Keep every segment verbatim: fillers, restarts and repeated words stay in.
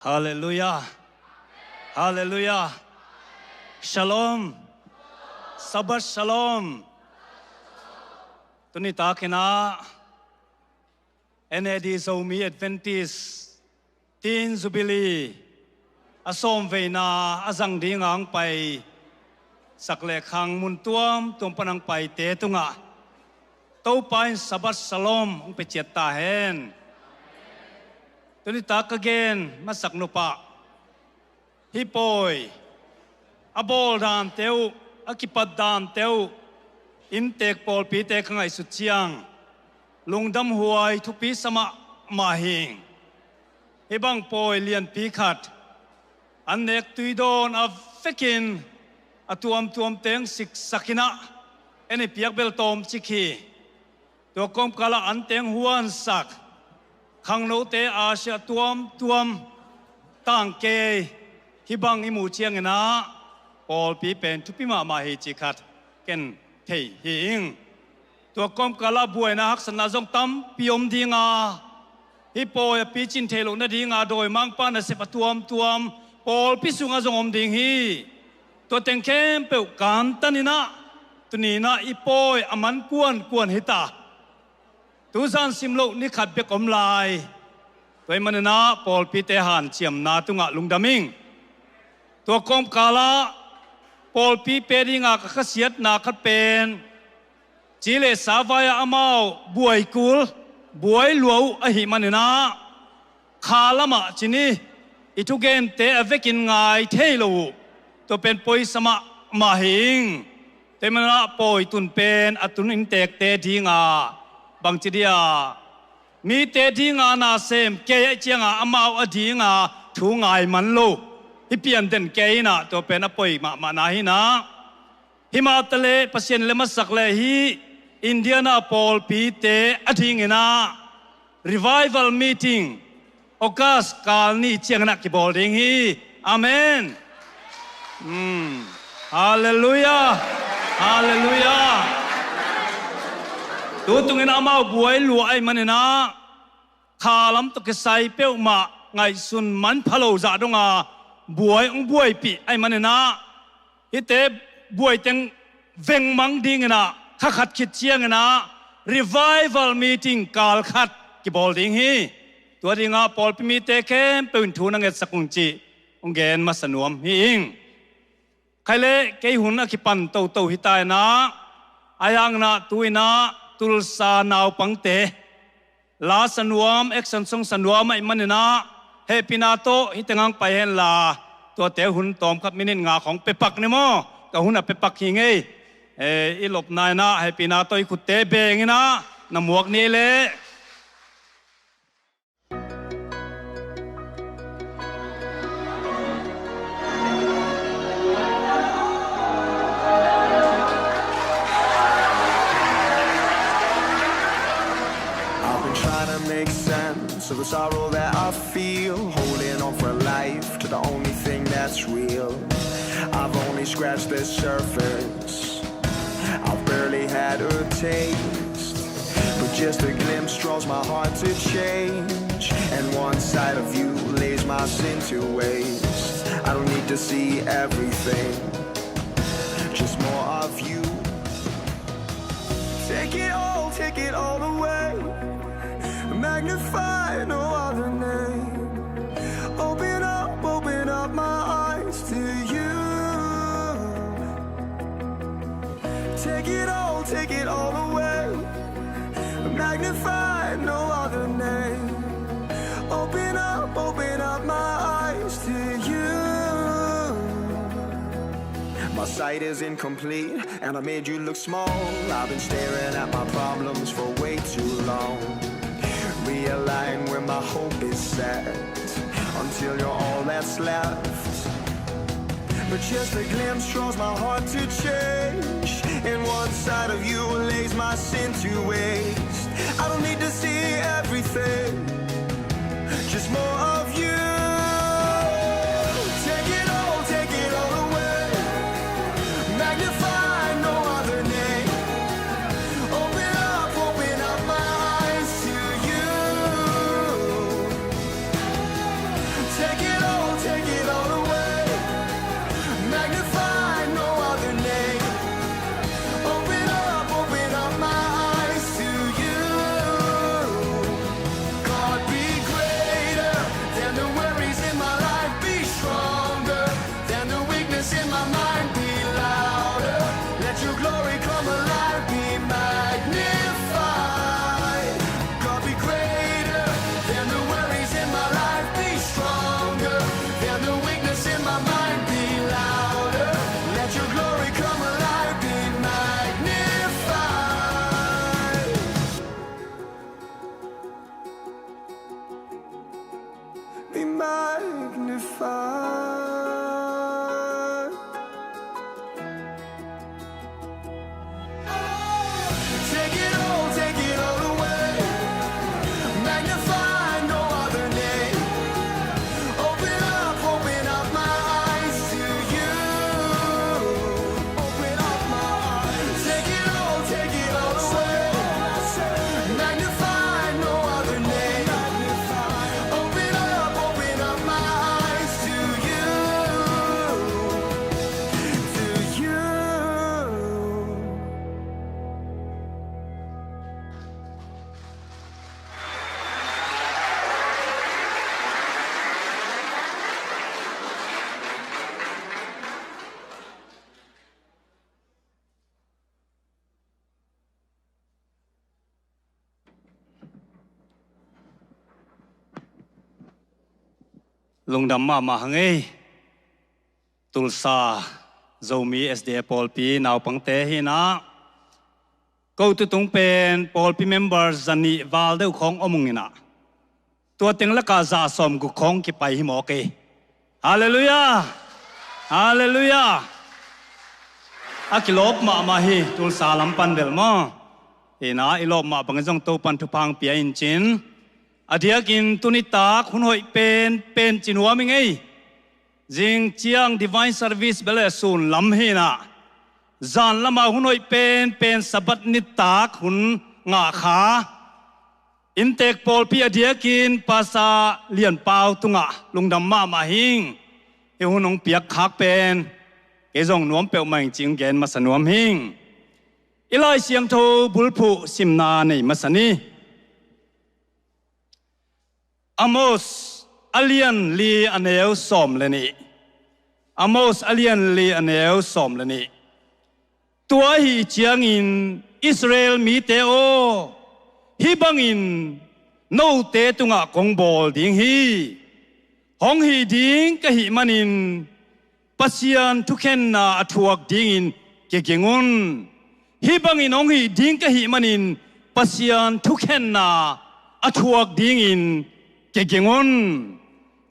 Halleluiah. Halleluiah. Shalom. Sabbath Shalom. Tuni takin ah N A D Zomi Adventist Teen Jubilee a sawmveina a zang ding a hong paisak leh khang mun tuamtuam pan a hong paite tungah Topa in Sabbath Shalom hong pia ciat ta hen. Tuni tak ka gen masak nop ah hih pawi a bawl dante uh, a kipat dante uh, inntek pawlpite ka ngaihsut ciang lungdamhuai thupi sa mahmah hi ing. Hih bang pawi lianpi khat an nek tui dawn a vekin a tuamtuam teng siksak in ah en i piak bel tawmcik hi. Tua kawmkal ah an teng huansak khangnote Asia tuamtuam tangkei hih bang i muh ciangin ah pawlpi pen thupi mahmah hi cih khat ken thei hi ing. Tua kawmkal ah buaina haksatna zong tampi om ding a, hih pawi a picin theih loh nading a dawimangpa nasep a tuamtuam pawlpi sungah zong om ding hi. Tua teng khempeuh kantan in ah tuni in ah i pawi a man kuankuan hi ta. Tuzan sim loh ni khat bek om lai. Tua ahih manin ah pawlpite hanciamna tungah lungdam ing. Tua kawmkal ah pawlpi pia ding a ka khasiatna khat pen ci le sa vai ah amau buai kul, buai lua uh ahih manin ah kha lamah ci ni, i thugente a vekin ngai thei lo uh, tua pen poisa mahmah hi ing. Tua ahih manin ah pawi tun pen a tun inntekte ding a bangci dia mite ding a na sem kei ahih ciang a amau a ding a thu ngai man lo, hih pian den kei in ah tua pen a poi mahmahna hi in ah. Himah taleh Pasian in lem a sak leh hih Indiana pawlpite a ding in ah revival meeting August kal ni ciangin ah kibawl ding hi. Amen. Hmm. Halleluiah. Halleluiah. Tutung in amau buai lua ahih manin ah kha lam tawh kisai peuhmah ngaihsun manpha lo zah dong a buai hong buaipih ahih manin ah hihte buai teng vengmang ding in ah kha khat khit ciangin ah revival meeting kal khat kibawl ding hi. Tua ding ah pawlpi mite khempeuh in thu na ngetsak ung cih hong gen masa nuam hi ing. Khai leh kei hun a kipan toto hi ta in ah, a hang in ah tu in ah Tulsa naupangte la sa nuam, action song sa nuam ahih manin ah hehpihna tawh hih teng hong pai hen la, tuate hun tawmkhat minute nga khawng pia pak ni maw. Ka hun a pia pak hi ing ei. Eh, i lopna in ah hehpihna tawh i khutte beng in ah na muak ni leh. I've been trying to make sense of the sorrow that I feel, holding on for life to the only thing that's real. I've only scratched the surface. I've barely had a taste, but just a glimpse draws my heart to change. And one side of you lays my sin to waste. I don't need to see everything, just more of you. Take it all, take it all away. Magnify no other name. Open up, open up my eyes to you. Take it all, take it all away. Magnify no other name. Open up, open up my eyes to you. My sight is incomplete, and I made you look small. I've been staring at my problems for way too long. Realign where my hope is set, until you're all that's left. But just a glimpse draws my heart to change. And one side of you lays my sin to waste. I don't need to see everything, just more of you. Take it all, take it all away. Magnify no other name. Open up, open up my eyes to you. Take it Take it all, take it all away. Magnify no other name. Open up, open up my eyes to you. Open up my eyes. Take it all, take it all away. Magnify no other name. Open up, open up my eyes to you. To you. Lungdam mahmah hang ei. Tulsa Zomi S D A pawlpi naupangte hinah, ko tutung pen pawlpi member zanih val deuh khawng om ung inah, tua teng lakah za sawm guk khawng kipai hi mawk ei. Halleluiah. Halleluiah. A kilawp mahmah hi, Tulsa lam pan bel maw. Hinah i lawp mah bangin zong Topan thupha hong pia in cin. A diakin tuni tak hun hoih pen pen ci nuam ing ei. Zing ciang divine service bel le sun lam hinah, zan lamah hun hoih pen pen Sabbath nitak hun ngah kha. Inntek pawlpi a diakin Pastor Lian Pau tungah lungdam mahmah hing. Hih hun hong piak khak pen kei zong nuam peuhmah ing ci hong gen masa nuam hing. I Lai Siangtho bulphuh simna nei masa ni. Amos a lian li a neu sawm le nih. Amos a lian li a neu sawm le nih. Tua ahi ciangin Israel mite aw, hih bangin note tungah kong bawl ding hi. Hong hih ding ka hih manin Pasian thukhenna a thuak dingin kiging un. Hih bangin hong hih ding ka hih manin Pasian thukhenna a thuak dingin kiging un.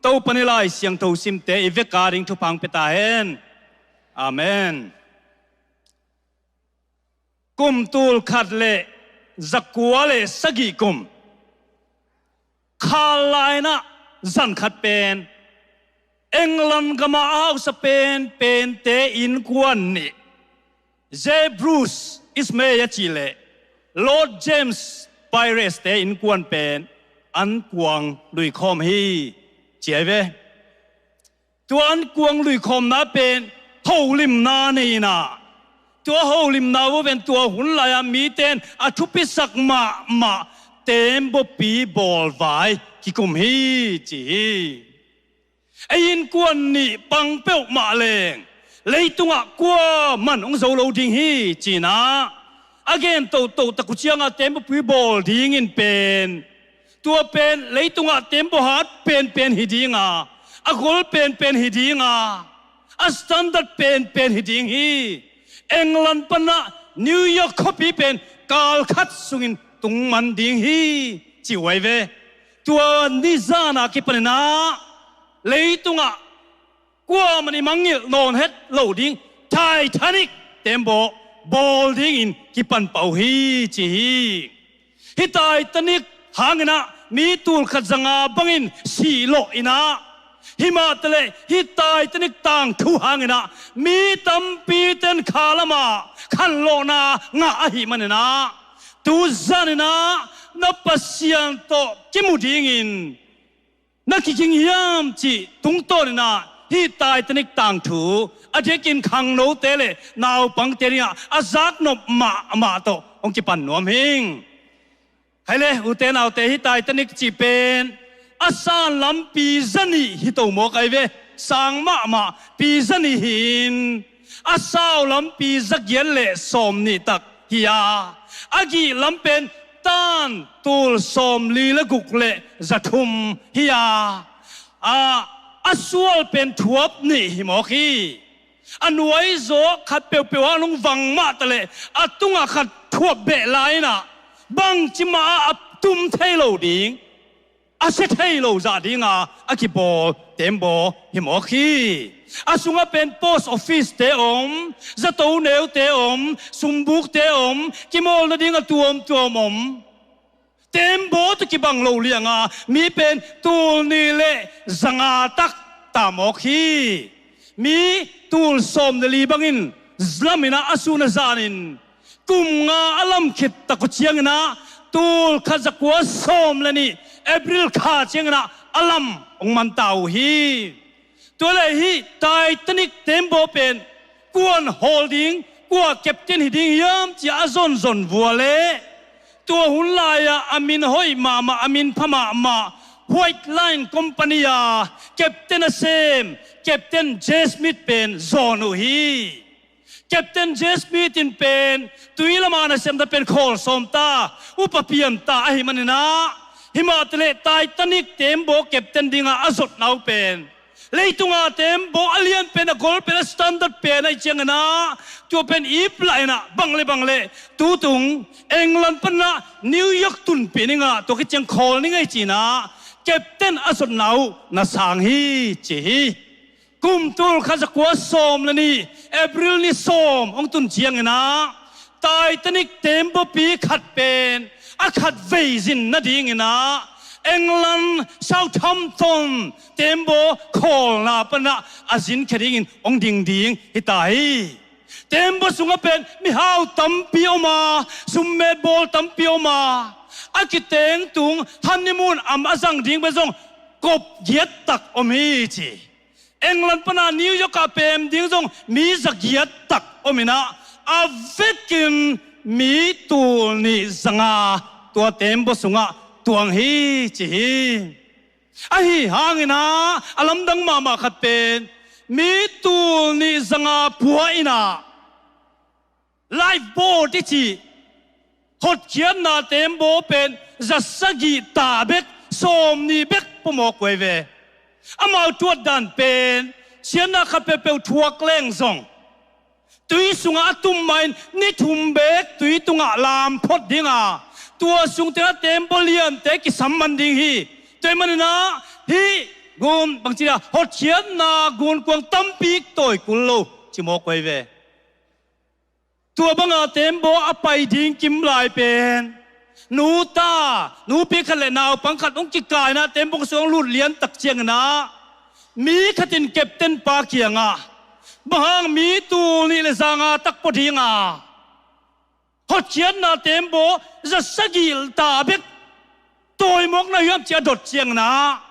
Topa i Lai Siangtho simte i vek a ding thupha hong pia ta hen. Amen. Kum tul khat le zakua le sagih kum, kha lai-in ah zan khat pen England gamah a hausa pen pente innkuan nih, J Bruce Ismay a cih le Lord James Pires-te innkuan pen an kuang luikhawm hi, ci hi ve. Tua an kuang luikhawmna pen holimna nei-in ah, tua holimna uh pen tua hun lai-a mite in a thupisak mahmah tembaw pi bawl vai kikum hi, ci hi. Ei innkuan nih pang peuhmah leng leitungah kuaman hong zo lo ding hi, ci-in ah a gen toto tak uh ciangah tembaw pi bawl dingin pen, tua pen leitungah tembaw hat penpen hi ding a, a gol penpen hi ding a, a standard penpen hi ding hi. England pan ah New York khuapi pen kal khat sungin tung man ding hi, ci uh ahi ve. Tua ni zan a kipanin ah leitungah kuaman i mangngilh nawn het lo ding Titanic tembaw bawl dingin kipan pah uh hi, ci hi. Hih Titanic hangin ah mi tul khat za nga bangin sih lawh in ah, himah taleh hih Titanic tangthu hangin ah mi tampite in kha lamah khanlawhna ngah ahih manin ah, tu zanin ah na Pasian tawh kimu dingin na kiging hiam cih tungtawnin ah hih Titanic tangthu a diakin khangnote le naupangte dingah a zaknop mahmah tawh hong kipan nuam hing. Hai le, ute naute, hih Titanic cih pen a san lampi zanih hi to mawk ahi ve. Sang mahmah pi zanih hi-in a sau lampi zagiat le sawmnih tak hi a, a gih lam pen tan tul sawmli le guk le zathum hi a, a, a sual pen thuap nih hi mawk hi. A nuaizaw khat peuhpeuh ah lungvang mah taleh a tungah khat thuap beh lai-in ah bangci mah ah a tum thei lo ding, a sia thei lo zah dinga a kibawl tembaw hi mawk hi. A sungah pen post office te om, zato neute om, sumbukte om, kimawl nading a tuamtuam om. Tembaw tawh kibang lo lianga mi pen tul nih le zanga tak ta mawk hi. Mi tul sawm le li bangin lam inah a sun a zanin kum nga a lam khit tak uh cianginah tul khat za kua sawm le nih April kha cianginah a lam hong man ta uh hi. Tua leh hih Titanic tembaw pen kuan hawl ding, kua captain hi ding hiam cia a zonzon vua leh tua hun lai-ah a min hoih mahmah, a min pha mahmah White Line Company a captain a sem Captain Jay Smith pen zawn uh hi. Captain Jay Smith in pen tui lamah nasem ta pen khawl sawm ta, upa pian ta ahi maninah, himah taleh Titanic tembaw captain dingah a zotna uh pen leitunga tembaw a lian pen, a gol pen, a standard pen ahi cianginah tua pen ip lainah bang le bang le tutung England panah New York tunpih ningah tua kiciang khawl ning ahi cinah captain a zotna uh na sang hi ci hi. Kum tul khat za kua sawm le nih April ni sawm hong tun cianginah Titanic tembaw pi khat pen a khat veizin nadinginah England Southampton tembaw khawlna panah a zinkhia dingin hong ding ding hi ta hi. Tembaw sungah pen mihau tampi om a, summet bawl tampi om a, a kiteng tung honeymoon am a zang ding pen zong kop giat tak om hi ci. England pana New York ah pem ding zong mi za giat tak om inah a vekin mi tul nih zanga tua tembaw sungah tuang hi ci hi. Ahi hanginah a lamdang mahmah khat pen mi tul nih zanga pua inah lifeboat i cih hotkhiatna tembaw pen za sagih ta bek, sawm nih bek pua mawk uh ahi ve. Amau tuat dan pen siatna khat peuhpeuh thuak leng zong tui sungah a tum mahin ni thum bek tui tungah lam phot dinga tua sung tengah tembaw liante kisam man ding hi. Tua ahih maninah hih gun bangci dia hotkhiatna gunkuang tampi tawi kul lo ci mawk uh ahi ve. Tua banga tembaw a pai ding kim lai pen nu ta, nupi khat le naupang khat hong kikaina tembaw sung hong lut lian tak cianginah mi khatin captain pa kiangah bang hang mi tul nih le zanga tak pua dinga hotkhiatna tembaw za sagih ta bek tawimawkna hiam ci a dot cianginah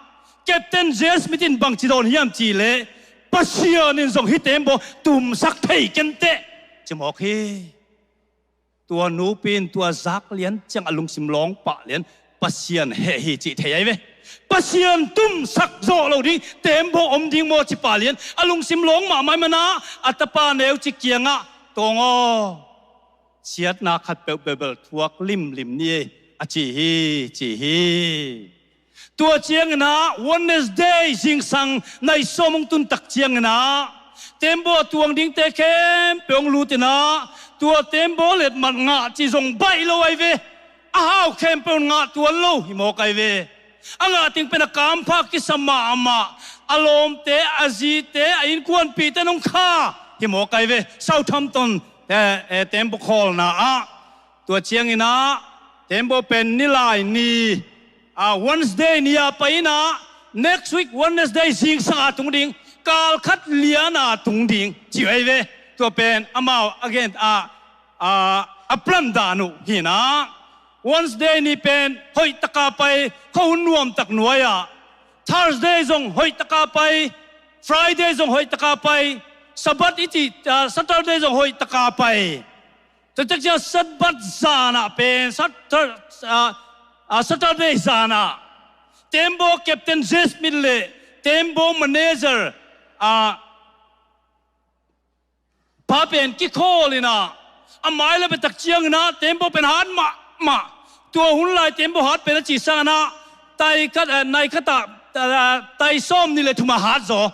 Captain Jay Smith in bangci dawn hiam cihleh Pasian in zong hih tembaw tumsak thei kenteh ci mawk hi. Tua nupi in tua zak lian ciang a lungsim lawng pah lian Pasian heh hi cih thei ahi ve. Pasian tumsak zawh lo ding tembaw om ding maw ci pah lian a lungsim lawng mahmah ahih mana a tapa neu ci kiangah tawng aw siatna khat peuhpeuh bel thuak limlim ni ei a ci hi ci hi. Tua cianginah Wednesday zingsang nai sawm hong tun tak cianginah tembaw a tuang dingte khempeuh hong lutinah tua tembaw letmat ngah ci zong baih lo ahi ve. A hau khempeuh ngah tuan lo hi mawk ahi ve. A ngah ting pen a kampha kisa mahmah a lawmte a zite a innkuanpihte nong kha hi mawk ahi ve. Southampton eh, eh, tembaw khawlna ah tua cianginah tembaw pen nilai ni ah Wednesday ni a pai inah next week Wednesday zingsang a tung ding, kal khat lian a tung ding ci uh ahi ve. Tua pen amau a gen ah a plan dan uh hinah Wednesday ni pen hoih taka pai, khuahun nuam tak nuai-ah Thursday zong hoih taka pai, Friday zong hoih taka pai, Sabbath i cih ah Saturday zong hoih taka pai. Tua tak ciang Sabbath zanah pen Satur- ah, ah, Saturday zanah tembaw Captain Jay Smith le tembaw manager ah pa pen kikhawl inah a mai le betak cianginah tembaw pen hat mahmah. Tua hun lai tembaw hat pen a cih sanginah tai khat eh, nai khatah eh, tai sawm nih le thumah hat zaw.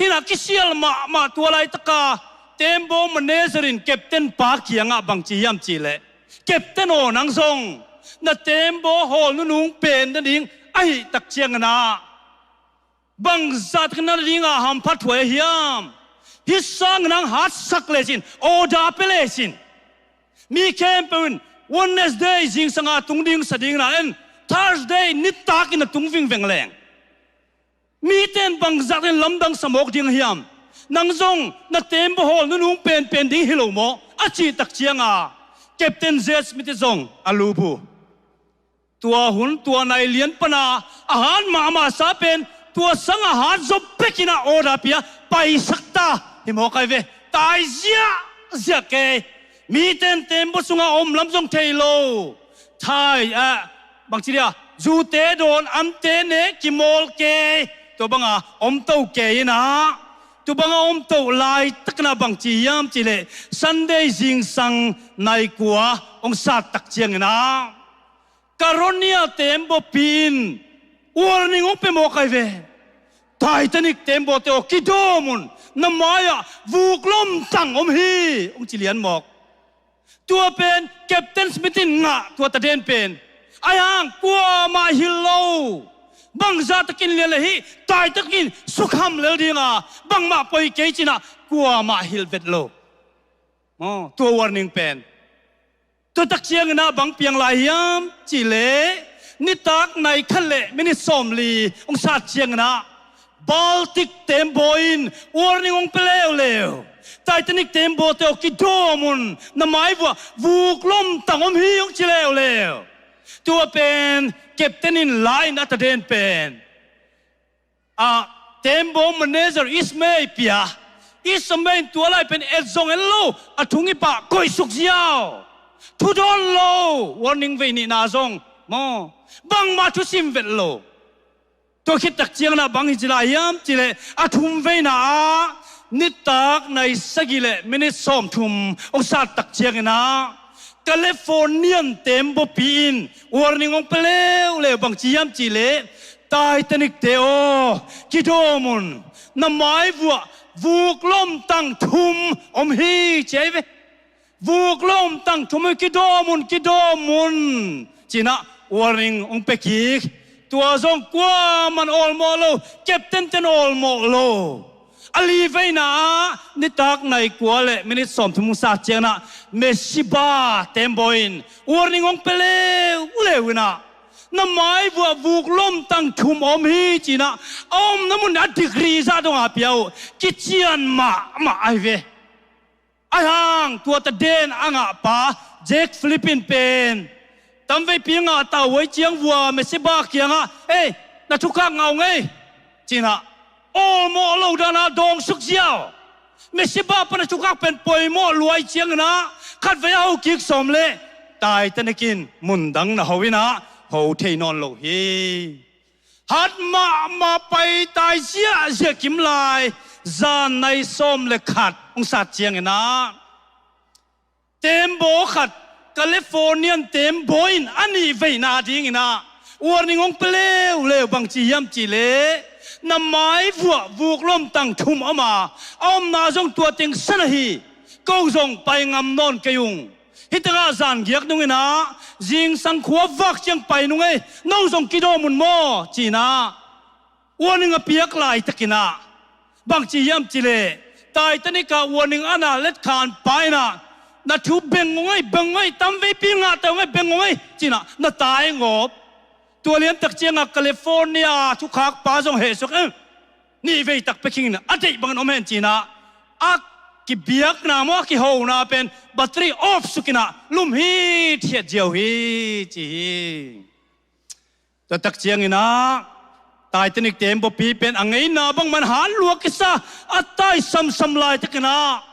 Hinah kisial mahmah tua laitaka tembaw manager in captain pa kiangah bangci hiam cihleh captain aw nang zong na tembaw hawl nunung pen nading ahih tak cianginah Bangzah takin na dinga hamphathuai a hiam? Hih sangin hong hatsak lecin, order pia lecin, mi khempeuh in Wednesday zingsanga tung ding sa dingin a en, Thursday nitak in a tung vingveng leng, mite in bangzah takin lamdang sa mawk ding a hiam? Nang zong na tembaw hawl nunung penpen ding hi lo maw? A cih tak cianga Captain James Smith zong a lup uh. Tua hun, tua nai lian pana a hat mahmah sa pen, tua sang a hat zo pekin a order pia, paisak ta hi mawk ai ve. Tai ziahziah kei. Mite in tembaw sunga om lam zong thei lo. Thai, ah, bangci dia, zute dawn, ante ne kimawl kei. Tua banga om to kei inah, tua banga om to laitakin a bangci hiam cih leh, Sunday zingsang nai kua hong sat tak ciangin ah, Caronia tembaw pi in warning hong pia mawk ai ve. Titanic tembawte aw, kidawm un, na mai-ah vuk lomtang om hi, hong ci lian mawk. Tua pen Captain Smith in ngah tua taden pen. Ahi hang kuamah hilh lo. Bangzah takin lian le hih Titanic in sukham lel dinga, bangmah poi kei cinah kuamah hilh vet lo. Aw, tua warning pen. Tua tak ciangin ah bang piang lai hiam cih leh, nitak nai khat le minit sawmli hong sat ciangin ah, Baltic tembaw in warning hong pia leuleu. Titanic tembawte aw, kidawm un, na mai vuah vuk lomtang om hi, hong ci leuleu. Tua pen Captain in la in a taden pen, a, tembaw manager Ismay pia. Ismay in tua lai pen et zong en lo, a thung i pah koihsuk ziau. Thu dawn lo, warning vei nihna zong maw, bangmah thusim vet lo. Tua khit tak ciangin ah bang hi ci lai hiam cih leh, a thum veina ah nitak nai sagih le minit sawmthum hong sat tak ciangin ah, Californian tembaw pi in warning hong pia leuleu, bangci hiam cih leh, Titanic te aw, kidawm un, na mai vuah vuk lomtang thum om hi, ci ai ve. Vuk lomtang thum om hi, kidawm un, kidawm un, cinah warning hong pia kik. Tua zong kuaman awlmawh lo, captain ten awlmawh lo. A li veina ah nitak nai kua le minit sawmthum hong sat ciangin ah, Mesiba tembaw in warning hong pia leuleu inah, na mai vuah vuk lomtang thum om hi, cinah, a omna mun a degree zah donga pia uh, kician mahmah ai ve. Ahi hang tua taden a ngahpa Jack Philip in pen, tamveipi ngah ta uh ahih ciang vua Mesiba kiangah, "Ei, na thukhak ngah ung ei," cinah, awlmawh lo dana dawngsuk ziau. Mesiba pan a thukhak pen poimawh lua ahih ciangin ah, khatvei a ho kik sawm leh Titanic in mundang na ho inah, ho thei nawn lo hi. Hat mahmah, pai tai ziahziah kim lai, zan nai sawm le khat hong sat ciangin ah, tembaw khat, Californian tembaw in a nih veina dingin ah warning hong pia leuleu, bangci hiam cih leh, na mai vuah vuk lomtang thum om a, a omna zong tua teng san ahi, ko zong pai ngam nawn kei ung. Hih tengah zan giak nungin ah, zingsang khua vak ciang pai nung ei, no zong kidawm un maw, cinah warning a piak laitakin ah, bangci hiam cih leh, Titanic ah warning a na letkhanpa inah, "Na thu beng ung ei, beng ung ei, tamveipi ngah ta ung ei, beng ung ei," cinah na tai ngawp. Tua lian tak ciangah California thukhakpa zong hehsuk, "Eh, nih vei tak pia khingin, a deih bangin om hen," cinah, a kibiakna maw, a kihona pen battery off sukinah lum hithiat ziau hi, ci hi. Tua tak ciangin ah, Titanic tembaw pi pen a ngeina bangmah in hat lua kisa, a tai samsam laitakin ah,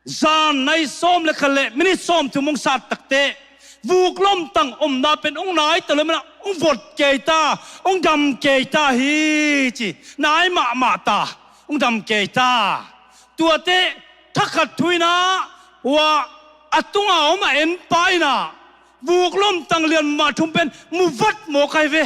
zan nai sawm le khat le minit sawmthum hong sat takteh, vuk lomtang omna pen hong nai ta lo, mana hong vot kei ta, hong dam kei ta hi, ci. Nai mahmah ta, hong dam kei ta. Tuate thakhat thu inah, hua a tunga om a enpa inah, vuk lomtang lian mah thum pen mu vat mawk ai ve.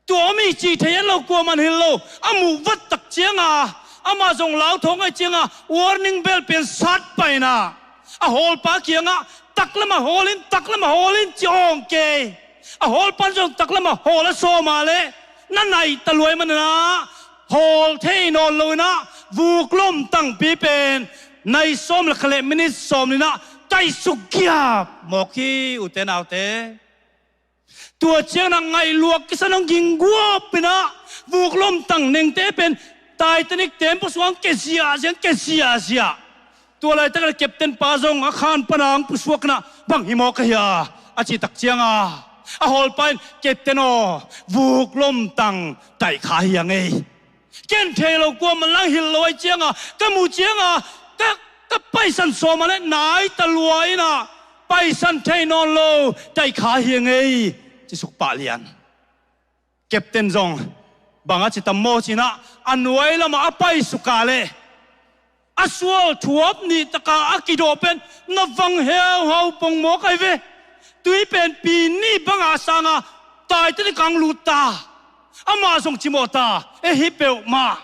Tua om hi cih thei en lo, kuaman hilh lo. A muh vat tak cianga, amah zong lau thawng ahih cianga, warning bell pen sat paina, a hawlpa kiangah, "Taklamah hawl in, taklamah hawl in," ci awng kei. A hawlpan zong taklamah hawl a sawm a leh, na naih ta luai maninah hawl thei nawn loinah vuk lom tangpi pen nai sawm le khat le minit sawm ninah taihsuk giap mawk hi, ute naute. Tua cianginah ngaihluak kisa nong gingguap inah vuk lom tang nengte pen Titanic tembaw sungah keziahziah, keziahziah. Tua laitak le captain pa zong a khan pana hong pusuak inah bang hi mawk ahi a, a cih tak cianga a hawlpa in, "Captain aw, vuk lom tang taih kha hi a ngei. Ken thei lo, kuaman lang hilh lo ahi cianga ka muh cianga ka, ka paisan sawma le nai ta lua inah paisan thei nawn lo taih kha hi a ngei," ci suk pah lian. Captain zong bang a ci tam maw cinah a nuai lamah a paisuk a leh a sual thuap nih taka a kidawh pen na vang heuhau pong mawk ahi ve. Tui pen pi nih banga sanga Titanic ang lut ta. Amah zong cimawh ta, e, hi peuhmah.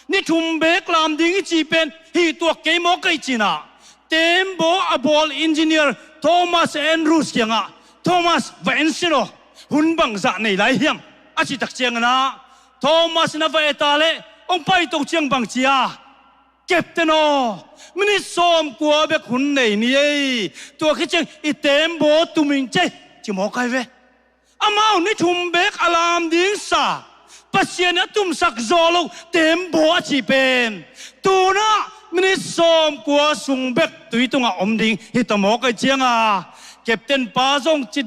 Ni thum beek lam ding i cih pen hih tuak kei mawk ahi cinah tembaw a bawl engineer Thomas Andrews kiangah, "Thomas, va en sin aw, hun bangzah nei lai hiam?" a cih tak cianginah Thomas in a va et a leh hong paito ciang bang ci a, "Captain aw, minit sawmkua bek hun nei ni ei. Tua khit ciang i tembaw tum ing cei," ci mawk ahi ve. Amau ni thum bek a lam ding sa, Pasian in a tumsak zawh loh tembaw a cih pen tunah minit sawmkua sung bek tui tungah om ding hi ta mawk ahi cianga captain pa zong cih,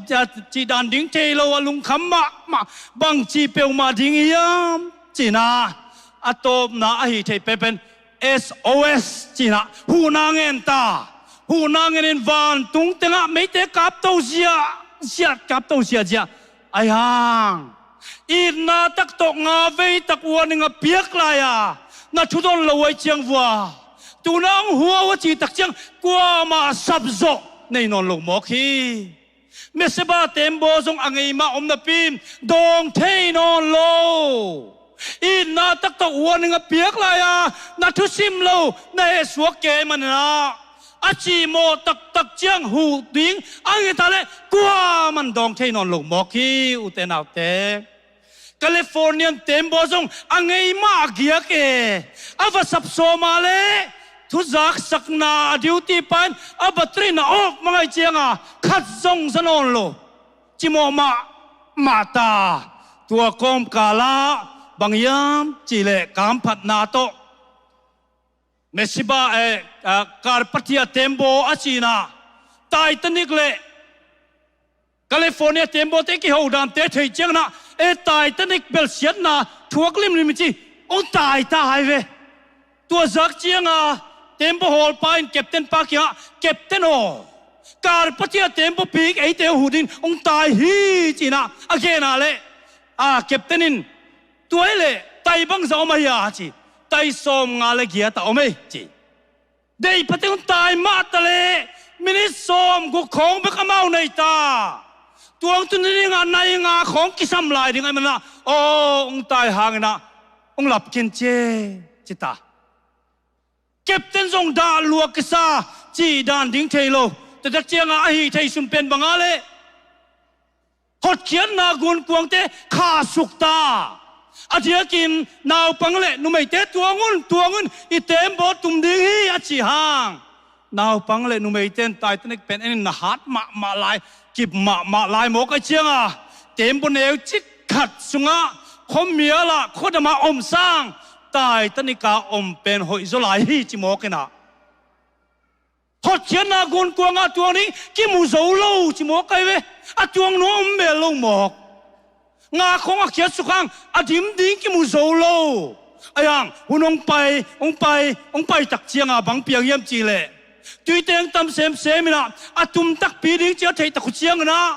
cih dan ding thei lo a lungkham mahmah, "Bang cih peuhmah ding hiam?" cinah a tawpna ahi thei penpen S O S cinah huhna ngen ta. Huhna ngenin vantung tengah meite kapto ziahziah, kapto ziahziah ahi hang, itna tak tawh nga vei tak warning a piak lai-a na thudon lo ahi ciang vua, tunah hong huau a cih tak ciang kuamah sapzawh nei nawn lo mawk hi. Mesiba tembaw zong a ngei mah om napi in dawng thei nawn lo. Itna tak tawh warning a piak lai-a na thusim lo na hehsuak kei maninah a cimawh taktak ciang huh ding a nget a leh kuaman dawng thei nawn lo mawk hi, ute naute. Californian tembaw zong a ngei mah a giak e. A va sap sawma leh thuzaksakna a duty pa in a battery na off mang ahi cianga khat zong za nawn lo. Cimawh mahmah ta. Tua kawmkalah bang hiam cihleh kamphatna tawh Mesiba, eh, ah, Carpathia tembaw a cinah Titanic le California tembawte kiho dante thei cianginah, eh, Titanic belsiatna thuak limlim ci hong tai ta hai ve. Tua zak cianga tembaw hawlpa in captain pa kiangah, "Captain aw, Carpathia tembaw pik eite huh ding hong tai hi," cinah a genah leh, a, captain in, "Tua hi leh tai bangzah om ahi a?" ci. "Tai sawmnga le giat a om ei," ci. Deih phatin hong tai mah ta leh minit sawmguk khawng bek amau nei ta. Tuang tun dingah nai nga khawng kisam lai ding ahi manah, "Aw, hong tai hanginah hong lap kin cia," ci ta. Captain zong dah luak kisa, cih dan ding thei lo. Tua tak cianga ahi thei sun pen banga leh hotkhiatna gunkuangte khahsuk ta. A diakin naupang le numeite tuang un, tuang un, i tembaw tum ding hi a cih hang, naupang le numeite in Titanic pen en in na hat mahmah lai, kip mahmah lai mawk ahi cianga tembaw neu cik khat sungah khuamialah khuadamah om sang Titanic a om pen hoihzaw lai hi ci mawk inah. Hotkhiatna gunkuangah tuang ding kimu zo lo ci mawk ahi ve. A tuang nuam om mel lo mawk. Nga khawng a khiatsuk hang a dim ding kimu zo lo. Ahi hang hun hong pai, hong pai, hong pai tak cianga bang piang hiam cihleh, tuiteng tam semsem inah a tum takpi ding ci a theih tak uh cianginah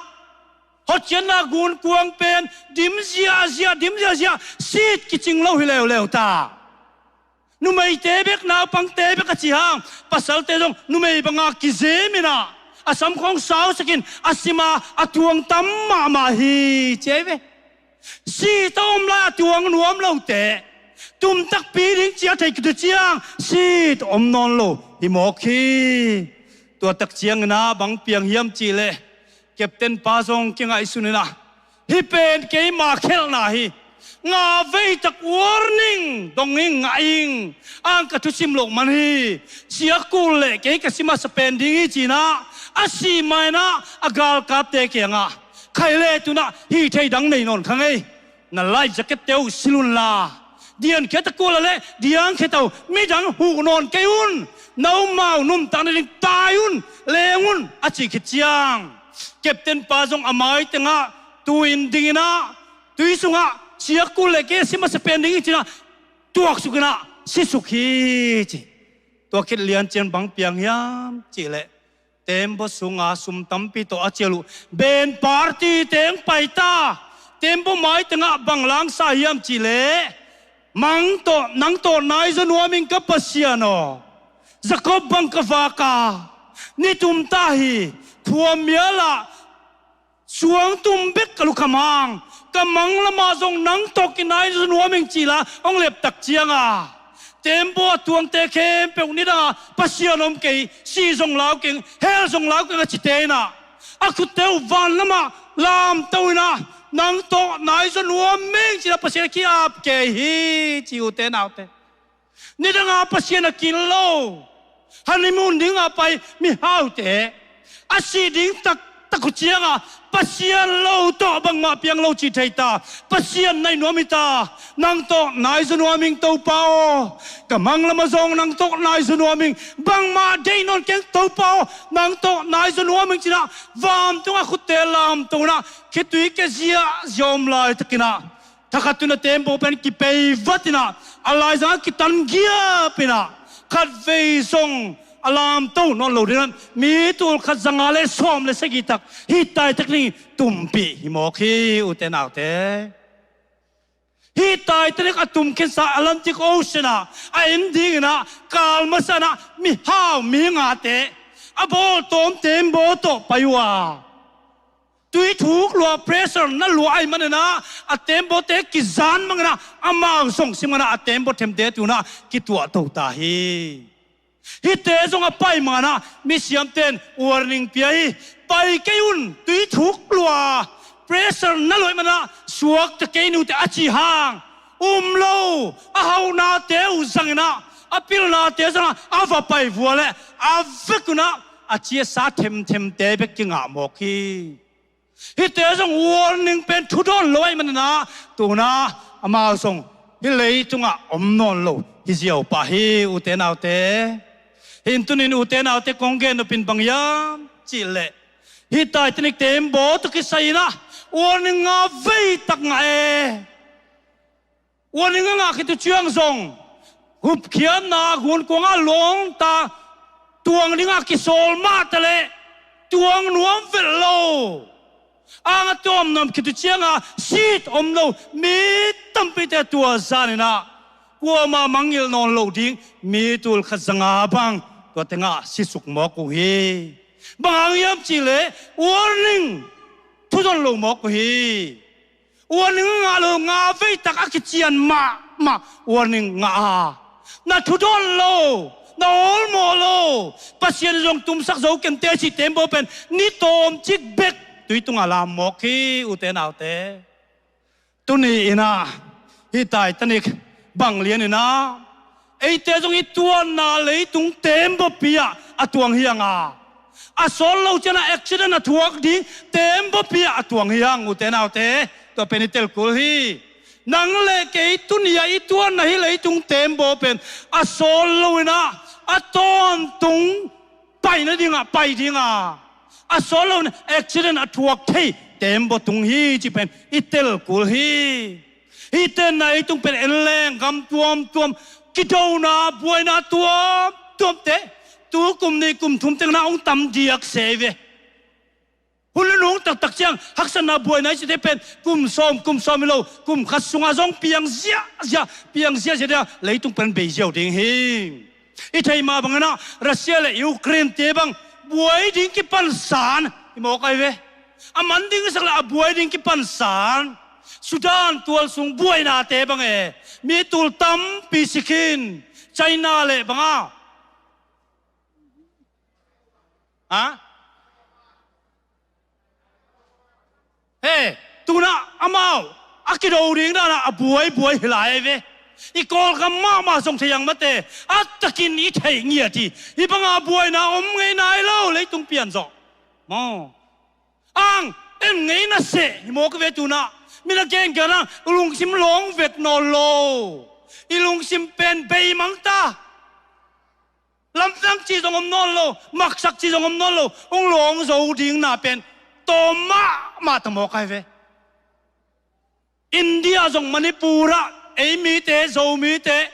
hotkhiatna gunkuang pen dim ziahziah, dim ziahziah, seat kicing lo hi leuleu ta. Numeite bek, naupangte bek a cih hang, pasalte zong numei banga kizem inah a sam khawng sausakin a sima a tuang tam mahmah hi ci ahi ve. Seat a om lai a tuang nuam lote, tum takpi ding ci a theih khit uh ciang seat om nawn lo hi mawk hi. Tua tak cianginah bang piang hiam cihleh, captain pa zong kingaihsun inah, "Hih pen keima khelhna hi. Nga veitak warning dong ing, ngah ing. Ang ka thusim loh man hi. Siakul le kei ka si masa pen ding hi ci-in ah, a sih ma-in ah a galkapte kiangah, khaile tu-in ah hih thei dang nei nawn kha ngei. Na life jacket-te uh silh unla, diankhiat a kul a leh diankhiat a uh, midang huh nawn kei un. Na um ma uh nuntakna ding tai un, leng un, a cih khit ciang, captain pa zong a mai tengah tu-in dingin ah, tui sungah siakul le kei a si masa pen ding hi ci-in ah tuaksuk in ah sisuk hi ci. Tua khit lian ciang bang piang hiam cih leh, tembaw sunga sum tampi tawh a cial uh band party teng pai ta. Tembaw mai tengah bang la sa hiam cih leh, nang tawh, nang tawh nai zaw nuam ing ka Pasian aw. Jakob bang ka vak a, ni tum ta hi. Khuamial ah suang tum bek ka lukham hang, ka mang lamah zong nang tawh kinai zaw nuam ing ci-in ah hong lep tak ciang a, tembaw a tuangte khempeuh nidang a Pasian om kei, si zong lau keng, hell zong lau keng a cite in ah, a khutte uh van lamah lamto in ah, nang tawh nai zaw nuam ing ci-in ah Pasian a ki-ap kei hi ci, ute naute. Nidang a Pasian a kin lo, honeymoon ding a pai mihaute, a sih ding taktak uh ciang a, Pasian lo tawh bangmah piang lo cih thei ta. Pasian nai nuam hi ta. Nang tawh nai zaw nuam ing Topa aw. Ka mang lamah zong nang tawh nai zaw nuam ing. Bangmah deih nawn keng Topa aw. Nang tawh nai zaw nuam ing ci-in ah vantung a khutte lamto in ah, khitui kia ziahziah om laitakin ah, thakhat tu-in ah tembaw pen kipei vat in ah, a laizang a kitan giap in ah, khatvei zong a lamto nawn lo ding in ah, mi tul khat za nga le sawm le sagih tak hih taitak ding tumpih hi mawk hi, ute naute. Hih Titanic a tum khinsa Atlantic Ocean ah a en dingin ah, kal masa in ah mihau mi ngate a bawltawm tembaw tawh pai uh a, tui thuk lua, pressure na lua ahih manin ah, a tembawte kizan bangin ah, amau zong si bangin ah, a tembaw themte tu-in ah kituahto ta hi. Hihte zong a pai man ah, misiamte in warning pia hi. Pai kei un, tui thuk lua, pressure na lua ahih manin ah, suakta kei ni uh teh a cih hang, um lo, a hauhnate uh zangin ah, a pilnate zangin ah, a va pai vua leh, a vek un ah, a ciasa themthemte bek kingah mawk hi. Hihte zong warning pen thudawn lo ahih manin ah, tu-in ah amau zong hih leitungah om nawn lo hi ziau pah hi, ute naute. Hih in tuni-in ute naute kong gen nop in bang hiam cih leh, hih Titanic tembaw tawh kisai in ah warning nga vei tak ngah e. Warning a ngah khit uh ciang zong, hupkhiatna gunkuang ah lawngta, tuang ding a kisawl mah ta leh, tuang nuam vet lo. Ang a tawm nuam khit uh ciang a, seat om lo, mi tampite tua zan in ah, kuamah mangngilh nawn lo ding, mi tul khat za nga bang, tua tengah sisuk mawk uh hi. Bang hang hiam cih leh, warning, thudawn lo mawk uh hi. Warning a ngah lo, nga vei tak a kician mahmah warning ngah a, na thudawn lo, na awlmawh lo, Pasian in zong tumsak zo kei un teh cih tembaw pen ni tawmcik bek tui tungah lam mawk hi, ute naute. Tuni in ah, hih Titanic bang lian in ah, eite zong i tuanna leitung tembaw pi-ah a tuang hi hang a, a sawt lo ciangin ah accident a thuak ding tembaw pi-ah a tuang hi hang, ute naute. Tua pen i tel kul hi. Nang le kei tuni-ah i tuanna hih leitung tembaw pen a sawt lo in ah, a tawntung pai nadingah pai ding a, a sawt lo in accident a thuak thei tembaw tung hi cih pen i tel kul hi. Hih tenna ei tung pen en leng gam tuamtuam, kidona, buaina tuamtuamte tu kum nih kum thum teng na hong tam diak se hi ve. Hun le nung taktak ciang haksatna buaina i cihte pen kum sawm, kum sawm hi lo, kum khat sungah zong piang ziahziah, piang ziahziah ding a, leitung pen bei ziau ding hi. I theih mah bangin ah Russia le Ukraine te bang buai ding kipan san hi mawk ahi ve. A man ding sak le a buai ding kipan san. Sudan tual sung buainate bang e, mi tul tampi si khin. China le bang a, ha? He, tu-in ah amau a kido ding danah a buaibuai hi lai ve. I Kawlgam mahmah zong thei ang mate, a takin i theih ngiat hi. Hih banga buaina om ngei nai lo, leitung pian zawh maw. Ang en ngei na seh hi mawk ve. Tunah mi na gengen ang, lungsim lawng vet nawn lo. I lungsim pen beimang ta. Lamdang cih zong om nawn lo, maksak cih zong om nawn lo, hong lawng zo ding na pen tawm mahmah ta mawk ai ve. India zong Manipur ah ei mite, Zomite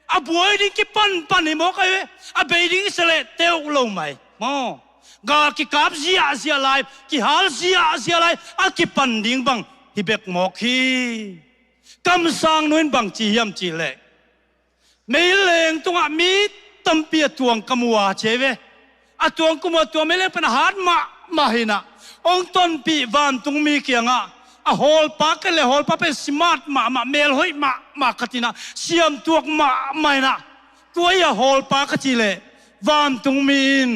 a buai ding kipanpan hi mawk ai ve. A bei ding i sa leh teuh lo mai maw. Gal kikap ziahziah lai, kihal ziahziah lai, a kipan ding bang hi bek mawk hi. Kamsang nu in bang ci hiam cih leh, meileng tungah mi tampi a tuang ka mu a, ci ve. A tuang ka mu a, tua meileng pen a hat mahmah hi-in ah, hong tonpih vantungmi kiangah a hawlpa khat leh, hawlpa pen smart mahmah, melhoih mahmah khat hi-in ah, siamtuak mahmah hi-in ah, kua hi a hawlpa ka cih leh, vantungmi in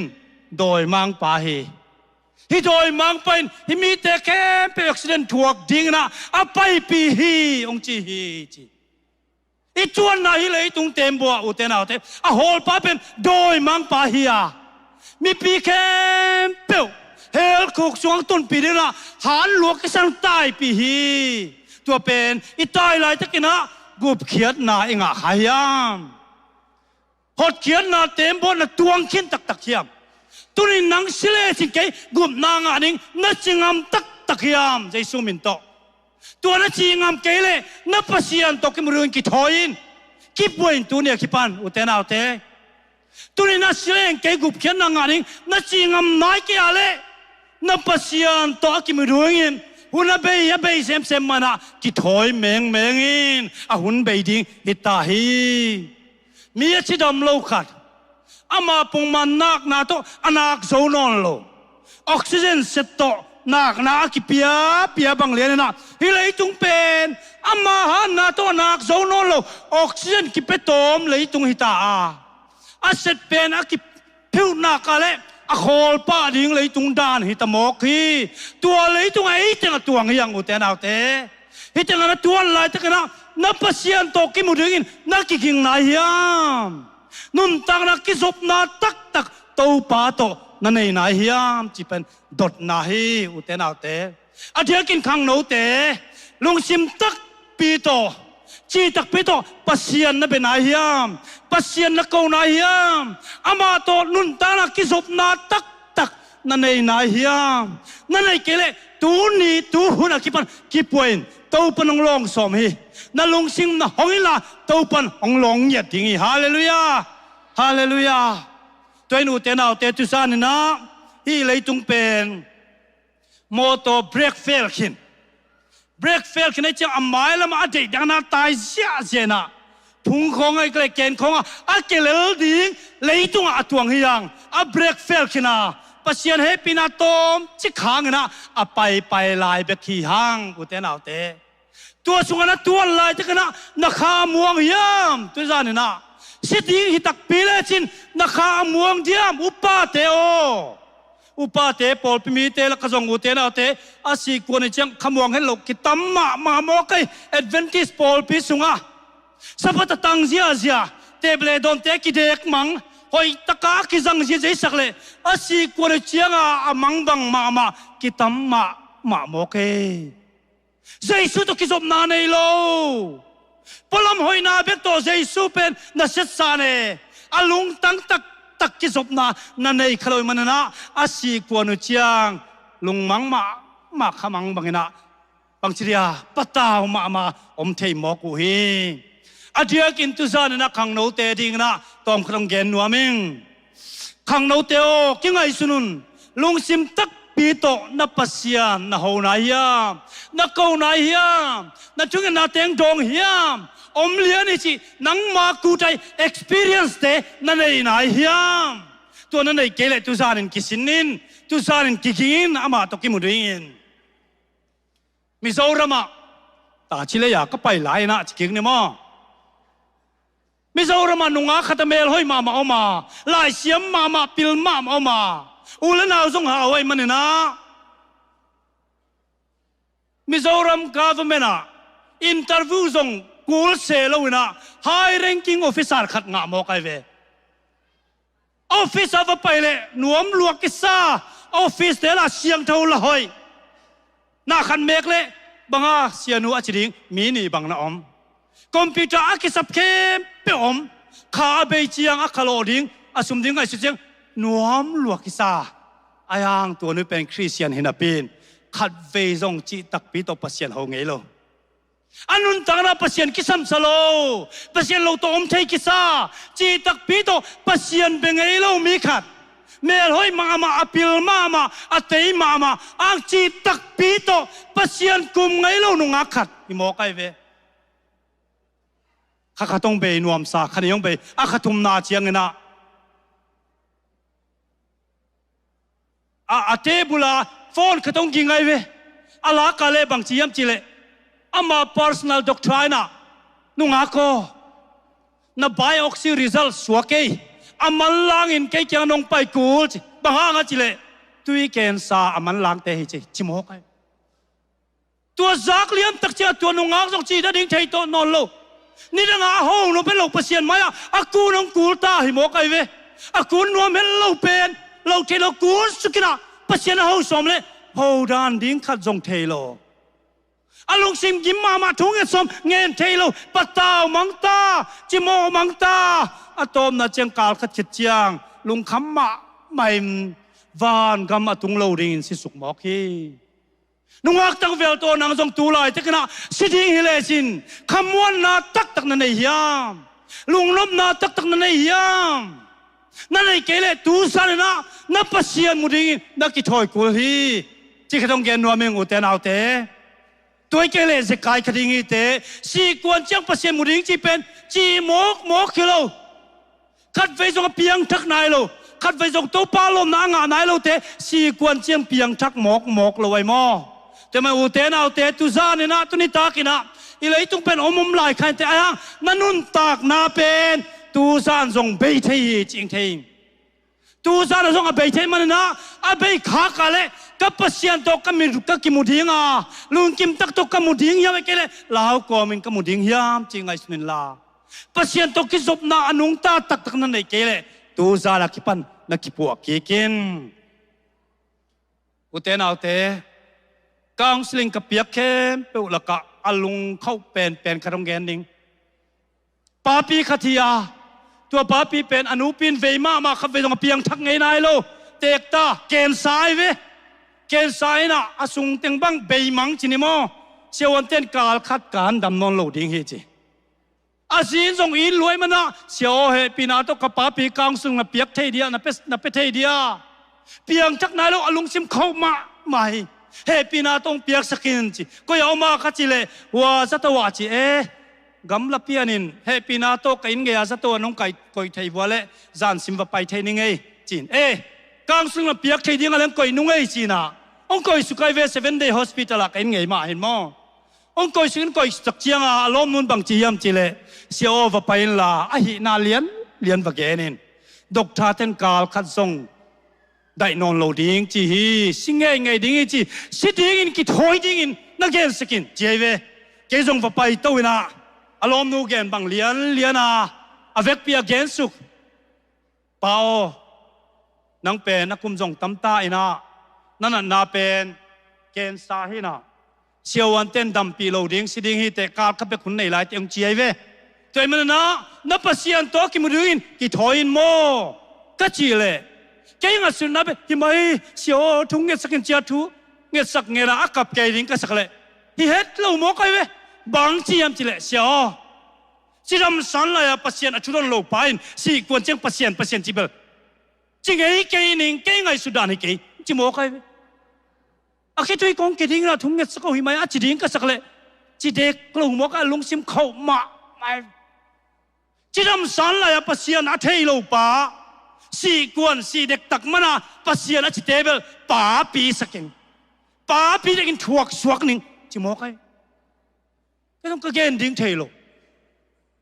dawimangpa hi. Hih dawimangpa in hih mite khempeuh accident thuak dingin ah a paipih hi, hong ci hi, ci. I tuanna hih leitung teembaw ah, ute naute, a hawlpa pen dawimangpa hi a, mipi khempeuh hell khuk sungah tonpih dingin ah hanluak kisang taipih hi. Tua pen i tai laitakin ah gupkhiatna i ngah kha hiam? Hotkhiatna teembaw ah na tuang khin taktak hiam? Tuni-in nang si lecin kei gupna ngah ding na ci ngam taktak hiam, Jesu min tawh? Tua na ci ngam kei leh na Pasian tawh kimu dingin kithawi in, kibuai in, tuni a kipan, ute naute. Tuni-in a si leng kei gupkhiatna ngah ding na ci ngam nai kei a leh, na Pasian tawh a kimu dingin hun a bei, a bei semsem mah in ah kithawi mengmeng in, a hun bei ding hi ta hi. Mi a cidam lo khat, ama pongman nakna tawh a nak zo nawn lo, oxygen set tawh nakna a kipiapia bang lianin ah, hih leitung pen ama hatna tawh a nak zo nawn lo, oxygen kipia tawm leitung hi ta a, a set pen a kipeuh nak a leh a khawlpah ding leitung dan hi ta mawk hi. Tua leitungah ei teng a tuang hi hang, ute naute. Hih tengah na tuan laitakin ah na Pasian tawh kimu dingin na kiging nai hiam? Nuntakna kizopna taktak Topa tawh na nei nai hiam, cih pen dotna hi, ute naute. A diakin khangnote, lungsim takpi tawh, ci takpi tawh Pasian na bia nai hiam? Pasian na ko nai hiam? Amah tawh nuntakna kizopna taktak na nei nai hiam? Na nei kei leh tuni tuhun a kipan kipuai in, Topan hong lawng sawm hi. Na lungsim na hong inla, Topan hong lawng ngiat ding hi. Halleluiah. Halleluiah. Tua in, ute naute, tu zanin ah hih leitung pen mawtaw brake fail khin. Brake fail khin ahih ciang a mailamah a deih dangin a tai ziahziah in ah, phung khawng ah, i kile ken khawng ah a kilel ding leitungah a tuang hi hang. A brake fail khin a, Pasian hehpihna tawmcik hangin ah a paipai lai bek hi hang, ute naute. Tua sungah na tuan laitakin ah na kha a muang hiam? Tu zanin ah si ding hi takpi lecin na kha a muang diam, upate aw? Upate, pawlpi mite lakah zong, ute naute, a sih kuan uh ciang kha muang het loh kitam mahmah mawk ei. Adventist pawlpi sungah Sabbath a tang ziahziah, tablet dawnte a kidek mang, hoihtaka a kizang ziahziah i sak leh a sih kuan uh cianga a mang bang mahmah kitam mahmah mawk ei. Jesu tawh kizopna nei lo. Pualam hoihna bek tawh Jesu pen na siatsa ne. A lungtang taktak kizopna na nei kha lo ahih manin ah a sih kuan uh ciang lungmang mahmah, khamang bangin ah, bangci dia, patau mahmah om thei mawk uh hi. A diakin tu zanin ah khangnote dingin ah tawmkhat hong gen nuam ing. Khangnote aw, kingaihsun un. Lungsim takpi tawh na Pasian na ho nai hiam? Na ko nai hiam? Na thungetna teng dawng hiam? Om lian hi cih nangma kutai experience-te na nei nai hiam? Tua na neih kei leh tu zanin kisin in, tu zanin kiging in, amah tawh kimu dingin. Mizoramah, ta ci lei-a ka pai lai-in ah ci kik ni maw? Mizoramah nungak khat a melhoih mahmah om a, laisiam mahmah, pil mahmah om a, u le nau zong hau ahih manin ah Mizoram government ah Interview zong kul se lo in ah high ranking officer khat ngah mawk ai ve. Office ah va pai leh nuam lua kisa, office te lah siangtho lah hoih. Na khat mek leh bang a sianu a ci ding mi nih bang na om. Computer a kisap khempeuh om. Kha a bei ciang a khalawh ding, a sum ding ngaihsut ciang nuam lua kisa. Ahi hang tua nu pen Khristian hi napi in khatvei zong cih takpi tawh Pasian ho ngei lo. A nuntakna Pasian kisamsa lo, Pasian lo tawh om thei kisa, cih takpi tawh Pasian bia ngei lo mi khat, melhoih mahmah, a pil mahmah, a tei mahmah, a cih takpi tawh Pasian kum ngei lo nungak khat hi mawk ai ve. Kha khat hong bei nuamsa, kha nih hong bei, a kha thumna ciangin ah a, a table ah phone khat hong ging ai ve. A lak a leh bang ci hiam cih leh, ama personal doctor in ah, "Nungak aw, na biopsy result suak ei. A manlangin kei kiang nong pai kul," ci. "Bang hang a?" cih leh, "Tui cancer a manlangte hi," ci, ci mawk ai. Tua zak liam tak ciang tua nungak zong cih nading thei tawh nawn lo. Nidang a a ho nop het lo Pasian mai-ah a kun hong kul ta hi mawk ai ve. A kun nuam het lo pen lo thei lo, kun suk in ah Pasian a ho sawm leh ho dan ding khat zong thei lo. A lungsim gim mahmah, thu nget sawm ngen thei lo, patau mang ta, cimawh mang ta. A tawpna ciang kal khat khit ciang lungkham mahmah in vangam a tung lo dingin si suk mawk hi. Nungak tangvel tawh nang zong tu laitakin ah si ding hi lecin khamuanna taktak na nei hiam? Lungnopna taktak na nei hiam? Na nei kei leh tu zan in ah na Pasian mu dingin na kithawi kul hi. Cih khat hong gen nuam ing, ute naute. Tua hi kei leh zekai kha ding hi te. Sihkuan ciang Pasian mu ding cih pen cih mawkmawk hi lo. Khatvei zong a piangthak nai lo, khatvei zong Topa lawmna a ngah nai lote sihkuan ciang piangthak mawkmawk lo ai maw? Tua manin ute naute, tu zan in ah, tu nitak in ah, i leitung pen om om lai kha inteh, ahi hang na nuntakna pen tu zan zong bei thei hi, ci ing thei ing. Tu zan ah zong a bei thei manin ah, a bei khak a leh ka Pasian tawh ka mi, ka kimu ding a, lungkim tak tawh ka mu ding hiam, ahih kei leh lau kawmin ka mu ding hiam, ci ngaihsun inla. Pasian tawh kizopna a nungta taktak na neih kei leh tu zan a kipan na kipuah kik in. Ute naute, counseling ka piak khempeuh lakah a lungkhauh penpen khat hong gen ning. Papi khat hi a, tua papi pen a nupi in vei mahmah, khatvei zong a piangthak ngei nai lo. Teek ta, cancer ai ve. Cancer in ah a sungteng bang beimang ci ni maw? Siavuante'n kal khat kan dam nawn lo ding hi ci. A zi in zong it lua ahih manin ah, "Sia aw, hehpihna tawh ka papi counseling na piak thei dia, na pe, na pe thei dia?" Piangthak nai lo, a lungsim khauh mahmah hi. "Hehpihna tawh hong piaksak in," ci. "Koi ah om a?" ka cih leh, "Hua zato ah," ci. "E, gamla pianin hehpihna tawh ka inn gei-a zato ah nong kai, koih thei vua leh zansim va pai thei ning ei," ci-in. "E, counseling na piak thei ding a leng koih nung ei," ci-in ah hong koihsuk ai ve. Seven Day Hospital ah ka inn gei mah hi maw? Hong koihsuk in, koihsuk tak ciang a, a lawmnu'n bang ci hiam cih leh, "Sia aw, va pai inla, ahihna lianlian va gen in. Doctor-te'n kal khat zong daih nawn lo ding ci hi, si ngeingei ding hi ci, si dingin, kithawi dingin na gensak in," ci ai ve. Kei zong va paito in ah, a lawmnu gen bang lianlian a, a vekpi a gensuk. "Pa aw, nang pen na kum zong tam ta in ah, na natna pen cancer hi in ah, siavuante'n dampih lo ding, si ding hi teh, kal khat bek hun nei lai teh," hong ci ai ve. "Tua ahih manin ah na Pasian tawh kimu dingin kithawi in maw?" ka cih leh, kei ngaihsutna pen, "Hi mai, Sia aw, thu ngetsak in," ci-a thu ngetsak ngen a, a kap kei ding ka sak leh, hi het lo mawk ai ve. Bang ci hiam cih leh, "Sia aw, cidam san lai-a Pasian a thu don lo pa in sihkuan ciang Pasian, Pasian ci bel, ci ngei kei ning, kei ngaihsut dan hi kei," ci mawk ai ve. "A khitui kong ke ding in ah thu ngetsak o, hi mai," a ci ding ka sak leh, "Ci dek lo mawk a, lungsim khauh mahmah. Cidam san lai-a Pasian a thei lo pa, sihkuan, sih dektak man a Pasian a cite bel papi sa keng. Papi dekin thuak suak ning," ci mawk ai. Kei zong ka gen ding thei lo.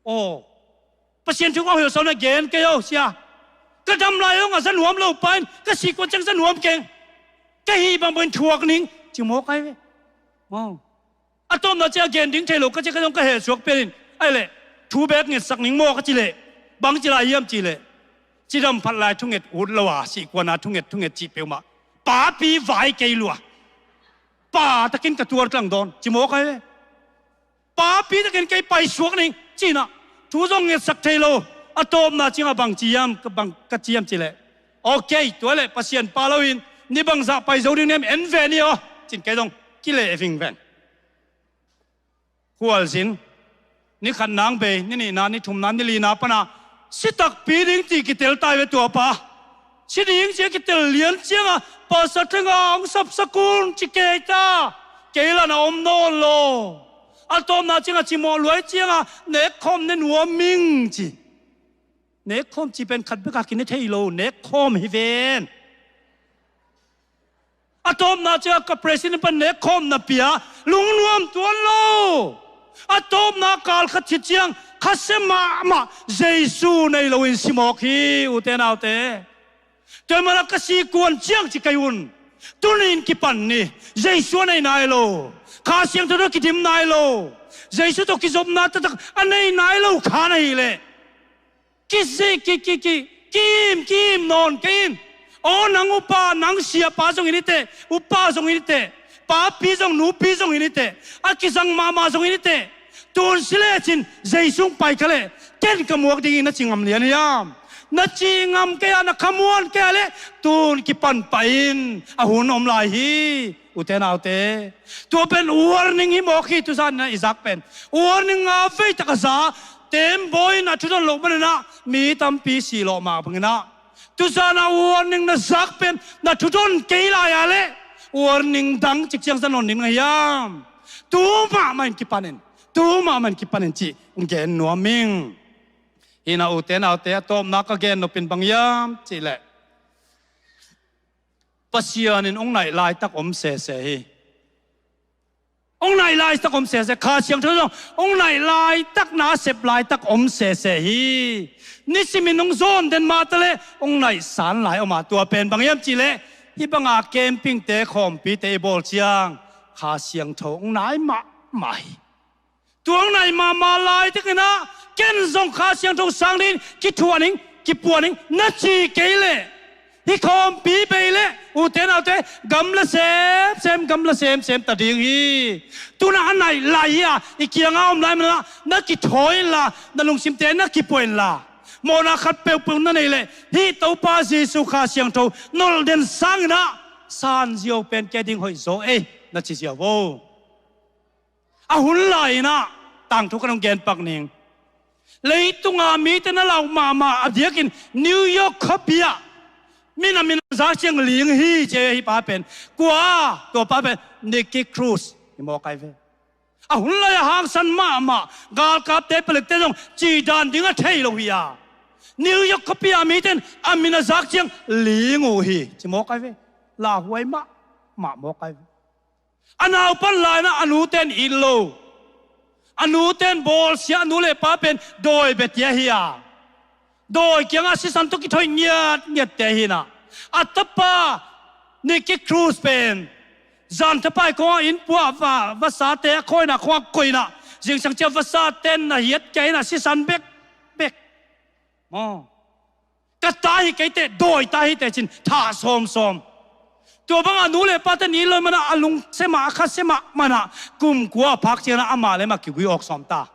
Aw, Pasian thu ngah hilh sawm na gen kei o, sia. Ka dam lai hong a za nuam lo pa in ka sihkuan ciang za nuam keng. Ka hih bangbang in thuak ning, ci mawk ai ve. Aw. A tawpna ciang a gen ding thei lo ka ci, ka zong ka heh suak pen in, ahih leh thu beek ngetsak ning maw ka cih leh, bang ci lai hiam cih leh, cidam phat lai thunget ut lo a, sihkuana thunget, thunget cih peuhmah, papi vai kei lua, pa takin ka tuar tlang dawn ci mawk ai ve. Papi takin kei paisuak ning ci-in ah, thu zong ngetsak thei lo. A tawpna ciangah bang ci hiam, ka bang ka ci hiam cih leh, okay, tua leh Pasian pa lo in ni bangzah pai zo ding nem, en ve ni aw, ci-in kei zong kileh vingveng. Khualzin, ni khatna hong bei, ni nihna, ni thumna, ni lina pan a si takpi ding ci kitel tai ve tua pa. Si ding ci a kitel lian ciangah, Pastor Theng a hong sapsak un ci kei ta. Kei lah na om nawn lo. A tawpna ciangah cimawh luai ciangah, nekkhawm ne nuam ing ci. Nekkhawm ci pen khat bek a kine thei lo, nekkhawm hi ven. A tawpna ciangah ka president pan nekkhawm na pia, lungnuam tuan lo. A tawpna kal khat khit ciang, khasia mahmah, Jesu nei loin si mawk hi, ute naute. Tua manin ah ka sihkuan ciang ci kei un. Tuni-in kipan ni, Jesu a nei nai lo. Kha Siangtho tawh kidim nai lo. Jesu tawh kizopna taktak a nei nai lo kha na hih leh, kizi, ki, ki, ki, ki-im, ki-im nawn kei in. Aw, nang upa, nang siapa zong hi ni teh, upa zong hi ni teh, papi zong, nupi zong hi ni teh, a kizang mahmah zong hi ni teh, tun si lecin Jesu hong pai kha leh ken ka muak ding hi, na ci ngam lian hiam? Na ci ngam kei a, na khamuan kei a leh, tun kipan pah in, a hun om lai hi. Ute naute, tua pen warning hi mawk hi. Tuzan in ah i zak pen warning a veitak a za. Teembaw in a thudon loh manin ah mi tampi si lawh mah bangin ah, tuzan a warning na zak pen na thudon kei lai a leh, warning dang cikciang za nawn ding na hiam? Tu mahmah in kipan in, tu mahmah in kipan in cih hong gen nuam ing. Hi in ah, ute naute, a tawpna ka gen nop in bang hiam cih leh, Pasian in hong naih laitak om sese hi. Hong naih laitak om sese, Kha Siangtho zong hong naih laitak, na sep laitak om sese hi. Nisimin hong zawn den mah ta leh hong naih san lai om a, tua pen bang hiam cih leh, hih banga campingte, khawmpite i bawl ciang Kha Siangtho hong nai mahmah hi. Tua hong nai mahmah laitakin ah, ken zong Kha Siangtho sang dingin kithuah ning, kipuah ning na ci kei leh, hih khawmpi bei leh, ute naute, gamla semsem, gamla semsem ta ding hi. Tu-in ah a naih lai hi a, i kiangah om lai manin ah, na kithawi inla, na lungsimte na kipuah inla, mawhna khat peuhpeuh na neih leh, hih Topa Jesu Kha Siangtho nolh den sangin ah, san ziau pen kei ding hoih zaw ei, na ci ziau vo. A hun lai-in ah tangthu kan hong gen pak ning. Leitunga mite na lau mahmah a diakin New York khuapi ah mi na min a zak ciang ling hi ci hi. Pa pen kua, tua pa pen Nicky Cruz hi mawk ai ve. A hun lai-a hangsan mahmah, galkapte, palikte zong cidan ding a thei lo hi a, New York khuapi ah mite in a min a zak ciang ling uh hi ci mawk ai ve. Lauhuai mahmah mawk ai ve. A naupan lai-in ah a nute in it lo. A nute in bawlsia, a nu le pa pen dawi betia hi a, dawi kiangah sisan tawh kithoih ngiatngiatte hi in ah, a tapa Nicky Cruz pen zan thapai khawngah inn puah, va, vasate a khawina khawngah koih in ah, zingsang ciah vasate in na hiat kei in ah, sisan bekbek. Maw, ka ta hi kei teh, dawi ta hi teh ci-in thah sawmsawm. Tua banga nu le pate in it lo manin ah, a lungsia mah, a khasia mahmah in ah, kum kua a phak ciangin ah amah le amah kigui awk sawm ta.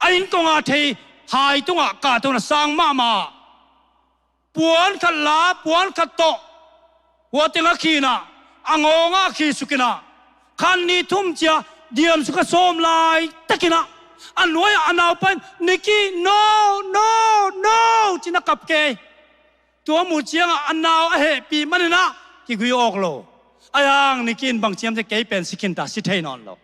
A innkonga thei hai tungah kahto in ah sang mahmah. Puan khat la, puan khat tawh hua tengah khi in ah, a ngawngah khi suk in ah, khan nih thum ciang diamsuk a sawm laitakin ah, a nuai-ah a naupa in, "Nicky, no, no, no," ci-in a kap kei. Tua muh ciangah a nau a hehpih manin ah kigui awk lo. Ahi hang Nicky in bang ci hiam cih leh, "Kei pen si khin ta, si thei nawn lo."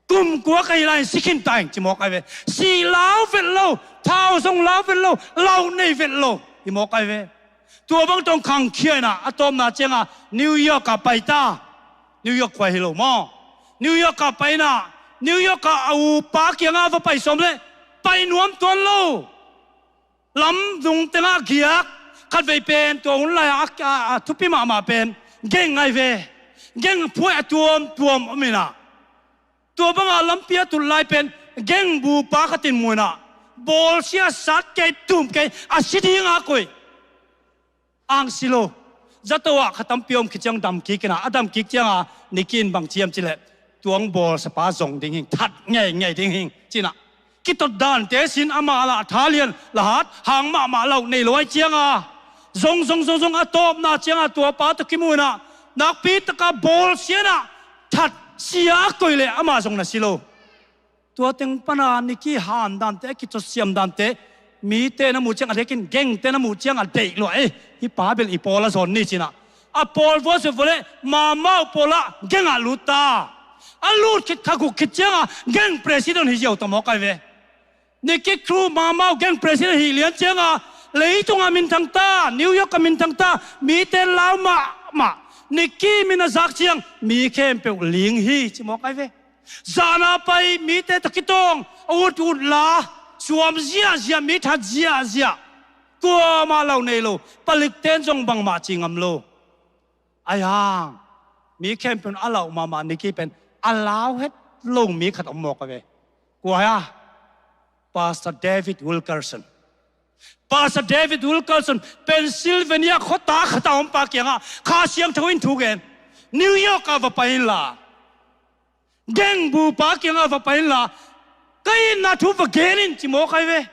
Kum kua ka hi lai-in si khin ta ing ci mawk ai ve. Si lau vet lo, thau zong lau vet lo, lau nei vet lo hi mawk ai ve. Tua bang tawh khangkhia in ah, a tawpna ciangah New York ah pai ta. New York khua hi lo maw. New York ah pai in ah, New York ah a upa kiangah va pai sawm leh pai nuam tuan lo. Lamdung tengah giak. Khatvei pen tua hun lai-a, a, a, a thupi mahmah pen geng ai ve. Geng phuai a tuamtuam om in ah, Tua banga lampi a tut lai pen geng bupa khat in mu inah, bawlsia sat kei, tum kei, a si ding a koih. Ang si lo. Zato ah kha tampi om khit ciang dam kik inah, a dam kik cianga Nicky in bang ci hiam cih leh, tua hong bawlsiapa zong ding hing, that ngeingei ding hing ci inah, kitot dante sin ama lah tha lian, la hat, hang mahmah, lauk nei lo ahih cianga zong, zong, zong, zong, a tawpna cianga tuapa tawh kimu inah, nakpi taka bawlsia inah that sia a koih leh ama zong na si lo. Tua teng pana Nicky han dante, a kicotsiam dante, mite na muh ciang a dekin, gengte na muh ciang a deih lua, eh, hih pa bel i pawl a zawn ni ci inah, a pawl vua sut vua leh Mau Mau pawlah gengah lut ta. A lut khit kha guk khit cianga geng president hi ziau ta mawk ai ve. Nicky Cruz, Mau Mau geng president hih lian cianga leitungah minthang ta, New York ah minthang ta, mite lau mahmah. Nicky min a zak ciang mi khempeuh ling hi ci mawk ai ve. Zan a pai mite tawh kitawng, a ut ut la, suam ziahziah, mi that ziahziah, kuamah lauk nei lo, palikte in zong bangmah ci ngam lo. Ahi hang mi khempeuh in a lauk mahmah Nicky pen a lau het lo mi khat om mawk a ve. Kua hia? Pastor David Wilkerson. Pastor David Wilkerson, Pennsylvania khuata khat a om pa kiangah Kha Siangtho in thu gen. New York ah va pai inla, geng bupa kiangah va pai inla, ka itna thu va gen in ci mawk ai ve.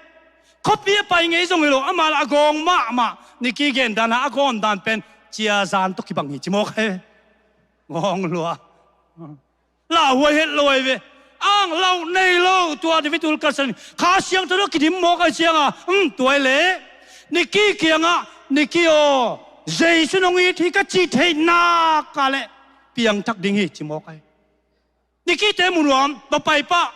Khuapi a pai ngei zong hi lo, amah lah a gawng mahmah, Nicky gen dan a a gawn dan pen ciazan tawh kibang hi ci mawk ai ve. Gawng lua. Lauhuai het lo ai ve. Ang lauk nei lo, tua David Wilkerson Kha Siangtho tawh kidim mawk ai cianga, um, tua ai leh Nicky kiangah, Nicky aw, Jesu in hong it hi ka cih theih nak a leh piangthak ding hi ci mawk ai. Nicky-te mu nuam, va pai pah.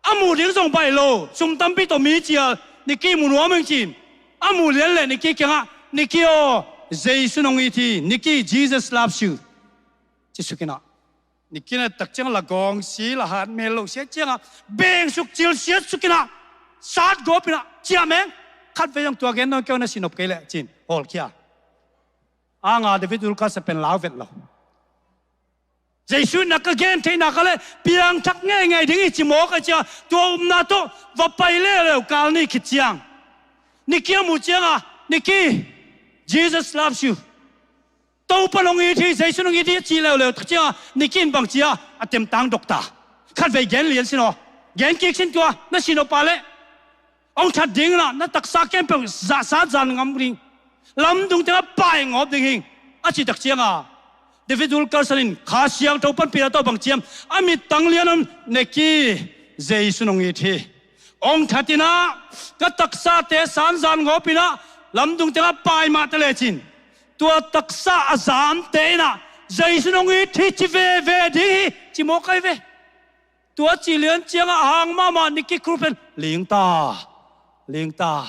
A muh ding zong baih lo, sum tampi tawh mi cial, Nicky mu nuam ing ci-in a muh lian leh Nicky kiangah, Nicky aw, Jesu in hong it hi, Nicky, Jesus loves you, ci suk inah, Nicky in a tak ciang la gawng si, la hat mel lo siat ciangah beng suk, cil siat suk inah, sat gawp inah, ciah meng, khatvei zong tua gen nawn kei un, na si nop kei leh ci-in hawlkhia. Anga David Wilkerson pen lau vet lo. Jesu in na ka gen theih nak a leh piangthak ngeingei ding hi ci mawk ai cianga, tua upna tawh va pai leuleu, kal nih khit ciang Nicky a muh cianga, Nicky, Jesus loves you, Topa in hong it hi, Jesu in hong it hi, a cih leuleu tak cianga Nicky in bang ci a, a temtang dok ta. Khatvei gen lian sin aw. Gen kik sin tua, na si nop a leh hong that ding inah, na taksa khempeuh zahsa zan ngam ding, lamdung tengah paingawp ding hing, a cih tak cianga David Wilkerson in Kha Siangtho panpihna tawh bang ci hiam, a mittang lian un, Nicky, Jesu in hong it hi. Hong that inah, ka taksate san zan ngawp inah, lamdung tengah pai mah ta lecin, tua taksa a zamte inah Jesu in hong it hi ci veve ding hi ci mawk ai ve. Tua cih lian ciangah a hang mahmah Nicky Cruz pen ling ta, ling ta.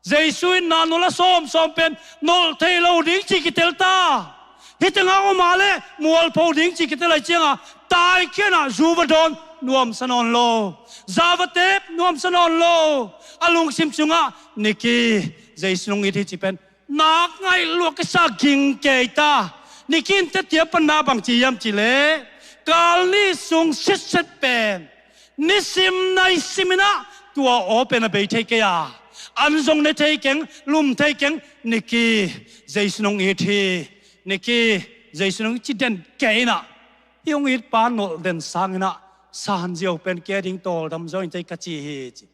Jesu in na nolh a sawmsawm pen nolh thei lo ding cih kitel ta. Hih tengah om a leh mualpho ding cih kitel ai cianga, taikhian ah zu va dawn, nuamsa nawn lo. Za va tep, nuamsa nawn lo. A lungsim sungah Nicky, Jesu in hong it hi cih pen nak ngaih lua kisa, ging kei ta. Nicky in tetia panna bang ci hiam cih leh, kal nih sung sitset pen nisim naisim inah tua aw pen a bei thei kei a, an zong ne thei keng, lum thei keng, Nicky, Jesu in hong it hi, Nicky, Jesu in hong it hi ci den kei inah, hih hong it pa nolh den sang inah, san ziau pen kei a ding tawldam zaw in tei ka ci hi ci.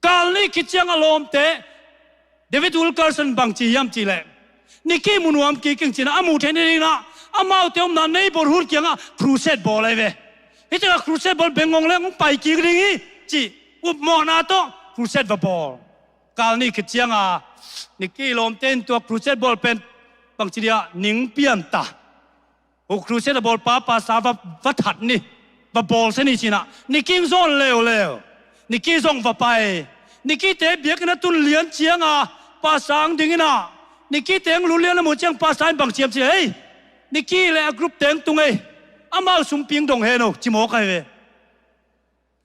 Kal nih khit ciang a lawmte, David Wilkerson bang ci hiam cih leh, Nicky mu nuam kik ing ci inah, a muh theih nading inah amaute omna neighborhood kiangah crusade bawl ai ve. Hih tengah crusade bawl, bengngong leng hong pai kik ding hi cih upmawhna tawh crusade va bawl. Kal nih khit cianga Nicky lawmte in tua crusade bawl pen bang ci dia, ning pian ta. Hu crusade a bawlpa pastor va, va that ni, va bawlsia ni ci inah, Nicky hong zawn leuleu. Nicky zong va pai. Nicky-te biakinn a tun lian cianga pastor hong ding inah, Nicky-te hong lut lian a muh ciang pastor in bang ci hiam cih leh, hei, Nicky leh a group-te hong tung ei, amau sumpi hong dong hen o ci mawk ai ve.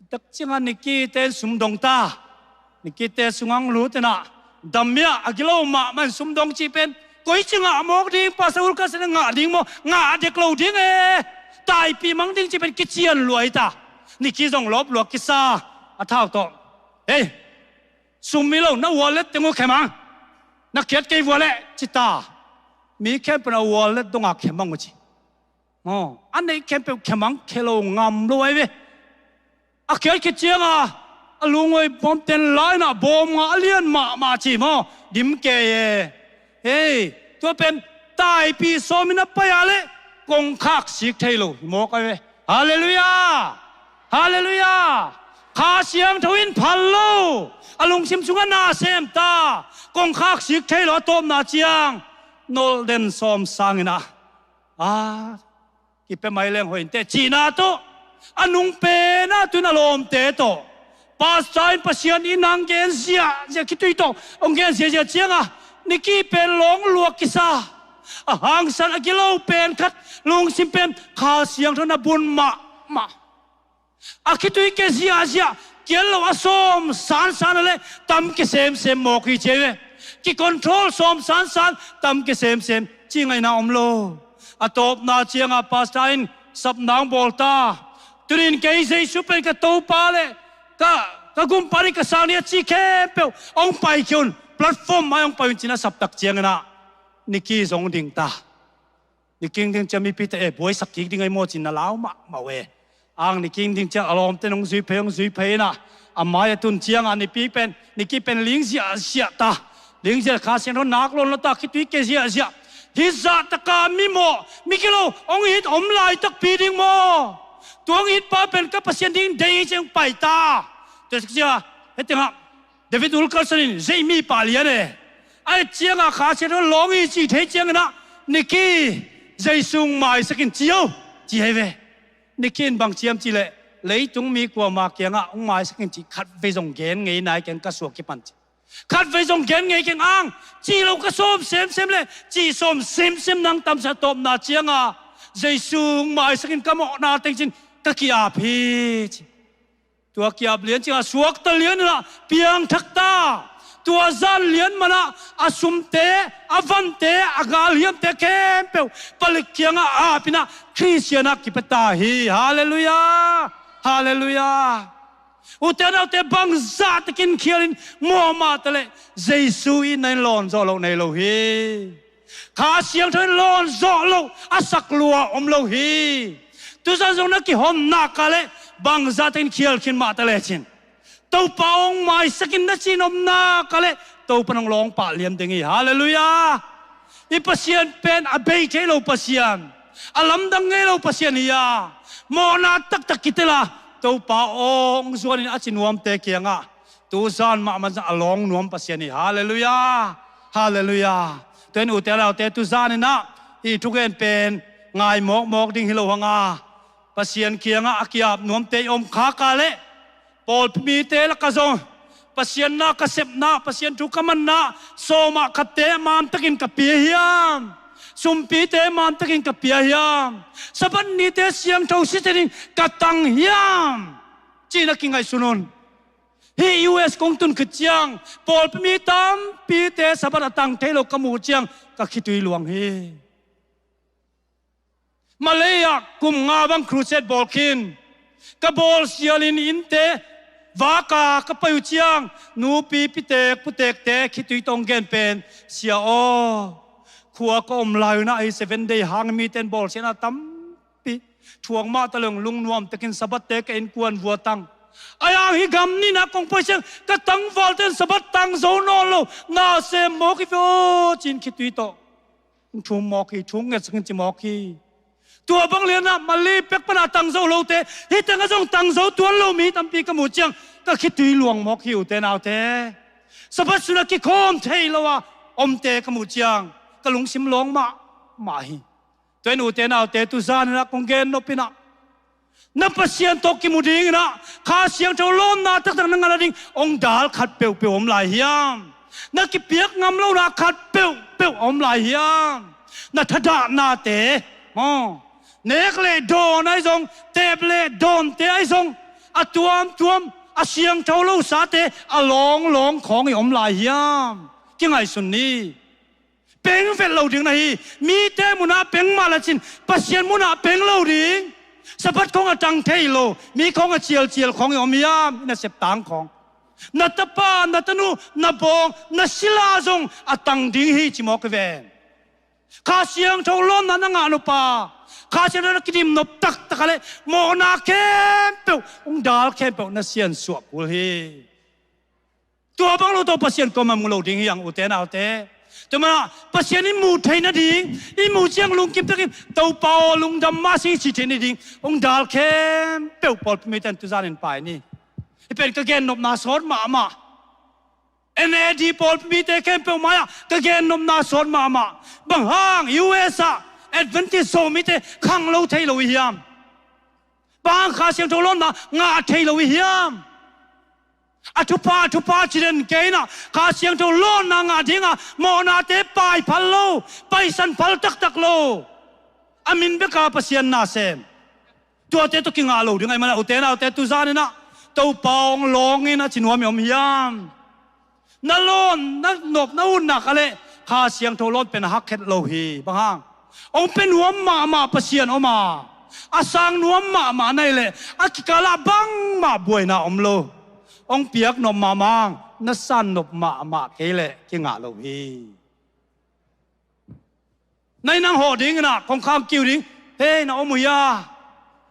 Tak ciangah Nicky-te in sum dong ta. Nicky-te sungah hong lut inah, dam hi a, a gilo mahmah in sum dong cih pen koi ci ngah mawk ding, Pastor Wilkerson in ngah ding maw, ngah a dek lo ding e. Taipih mang ding cih pen kician lua hi ta. Niki zong lawp lua kisa a thau tawh. Hei, sum mi lo na wallet teng uh khemang. Na kiat kei vua leh ci ta. Mi khempeuh a wallet dongah khemang uh ci. Maw, a neih khempeuh khemang khe lo ngam lo ai ve. A khiat khit cianga a lungawi bawmten lainah bawm nga a lian mahmah ci maw? Dim kei e. Hei, tua pen taipih sawmin a pai-a leh kongkhak sik thei lo hi mawk ai ve. Halleluiah. Halleluiah. Kha Siangtho in phal lo, a lungsim sungah na sem ta. Kongkhak sik thei lo a tawpna ciang nolh den sawm sangin ah a kipia mai leng hoih inteh cihna tawh, a nung pen ah tu-in a lawmte tawh, Pastor in Pasian in nang gen ziahziah khitui tawh hong gen ziahziah cianga, Niki pen lawng luak kisa, a hangsan a gilo pen khat, lungsim pen Kha Siangtho in a bun mahmah. A khitui ke ziahziah, kial lo a sawm sansan a leh tam ke semsem mawk hi ci ve. Ki control sawm sansan, tam ke semsem ci ngaihna om lo. A tawpna cianga Pastor in sapna hong bawl ta. Tunin kei Jesu pen ka Topa le ka, ka Gumpa ni ka sang ni a ci khempeuh hong paikhia un, platform mai hong pai un ci-in a saptak ciangin ah Niki zong ding ta. Niki ding cia mipite e, buaisak kik ding ahi maw ci-in na lau mahmah uh e. Ang Niki ding cia a lawmte in hong zui phei, hong zui phei in ah, a mai a tun ciangah Niki pen, Niki pen ling ziahziah ta. Ling ziah, Kha Siangtho nak lawn lo ta, khitui ke ziahziah. Hih zah taka mimawh, mi gilo hong it om laitakpi ding maw? Tua hong it pa pen ka Pasian ding deih hi ci-in hong pai ta. Tua cia, hih tengah David Wilkerson in, Zeimi pah lian e, a et ciangah Kha Siangtho lawng hi ci thei ciangin ah, Niki, Jesu hong maisak in ci o, ci hi ve. Niki in bang ci hiam cih leh, leitung mi kuama kiangah hong maisak in cih khatvei zong gen ngei nai keng, ka suak kipan ci. Khatvei zong gen ngei keng, ang cih lo ka sawm semsem leh, cih sawm semsem nang tamsa tawpna ciangah, Jesu hong maisak in ka mawhna teng ci-in ka ki-ap hi ci. Tua ki-ap lian ciangah suakta lian in ah piangthak ta. Tua zan lian manah a sumte, a vante, a galhiamte khempeuh palik kiangah ap in ah Khristian ah kipia ta hi. Halleluiah. Halleluiah. Ute naute, bangzah takin khialin mawh mah ta leh Jesu itna in lawn zawh loh nei lo hi. Kha Siangtho in lawn zawh loh a sak lua om lo hi. Tuzan zong na kihon nak a leh bangzah takin khial khin mah ta lecin, Topa hong maisak in na ci-in om nak a leh Topa in hong lawng pah lian ding hi. Halleluiah. I Pasian pen a bei thei lo Pasian, a lamdang ngei lo Pasian hi a, mawhna taktak kitel a, Topa hong zuan in a ci nuamte kiangah tuzan mahmah zong a lawng nuam Pasian hi. Halleluiah. Halleluiah. Tua in ute naute, tuzan in ah hih thugen pen ngai mawkmawk ding hi lo hang a, Pasian kiangah a ki-ap nuamte i om khak a leh, pawlpi mite lakah zong Pasian na ka sepna, Pasian thu ka manna, sawmah khatte mamtakin ka pia hiam? Sumpite mamtakin ka pia hiam? Sabbath nite siangtho sitsenin ka tang hiam? Ci-in a kingaihsun un. Hih U S kong tun khit ciang, pawlpi mi tampite Sabbath a tang thei lo ka muh ciang ka khitui luang hi. Malay ah kum nga bang crusade bawl khin, ka bawl sialin innte vaka ka pai uh ciang, nupi pitek putekte khitui tawh hong gen pen, Sia aw, khua ka om lai un ah hih Seven Day hang mite in bawlsiatna tampi thuak mah ta leng, lungnuam takin Sabbath-te ka innkuan vua tang. Ahi hang hih gam nihna kong pai ciang ka tangvalte in Sabbath tang zo nawn lo, na sem mawk hi ve aw, ci-in khitui tawh hong thum mawk hi, thu hong ngetsak in ci mawk hi. Tua bang lianah Malay pek pana tang zo lote, hih tengah zong tang zo tuan lo mi tampi ka muh ciang ka khitui luang mawk hi, ute naute. Sabbath sunah kikhawm thei lo a omte ka muh ciang ka lungsim lawng mahmah hi. Tua in ute naute, tuzan in ah kong gen nop in ah, na Pasian tawh kimu dingin ah Kha Siangtho lawmna taktak na ngah nading hong dal khat peuhpeuh om lai hiam? Na kipiak ngam lohna khat peuhpeuh om lai hiam? Na thadahnate maw, nek le dawn ahi zong, teep le dawnte ahi zong, a tuamtuam a siangtho lo sate a lawnglawng khawng i om lai hiam? Kingaihsun ni. Peng vet lo ding na hi. Mite munah peng mah lecin Pasian munah peng lo ding. Sabbath khawng a tang thei lo, mi khawng a cialcial khawng i om hiam, i nasep tang khawng? Na tapa, na tanu, na bawng, na sila zong a tang ding hi ci mawk hi ven. Kha Siangtho lawnna na ngah nop a, Kha Siangtho na kidim nop taktak a leh mawhna khempeuh, hong dal khempeuh na siansuah kul hi. Tua bang lo tawh Pasian kuamah mu lo ding hi hang, ute naute. Tua manin Pasian i muh theih nading, i muh ciang lungkim takin Topa aw lungdam mah sing i cih theih nading hong dal khempeuh pawlpi mite in tu zanin pai ni. Hih pen ka gennopna sawt mahmah. N A D pawlpi mite khempeuh mai-ah ka gennopna sawt mahmah. Bang hang U S ah Adventist Zo mite khang lo thei lo i hiam? Bang hang Kha Siangtho lawnna ngah thei lo i hiam? A thupha, a thupha ci den kei in ah, Kha Siangtho lawnna ngah dingah mawhnate pai phal lo, paisan phal taktak lo. A min beka Pasian na sem. Tuate tawh kingah lo ding ahih manin ah, ute naute, tu zanin ah Topa hong lawng in a ci nuam i om hiam? Na lawn, na nop, na utna ka leh Kha Siangtho lawn pen a hak khet lo hi. Bang hang? Hong pia nuam mahmah Pasian om a, a sang nuam mahmah na hih leh a kikal ah bangmah buaina om lo. Hong piak nop mahmah, na san nop mahmah kei leh kingah lo hi. Na inn ah hawh ding in ah kongkhak kiu ding, hei, na om uh hia?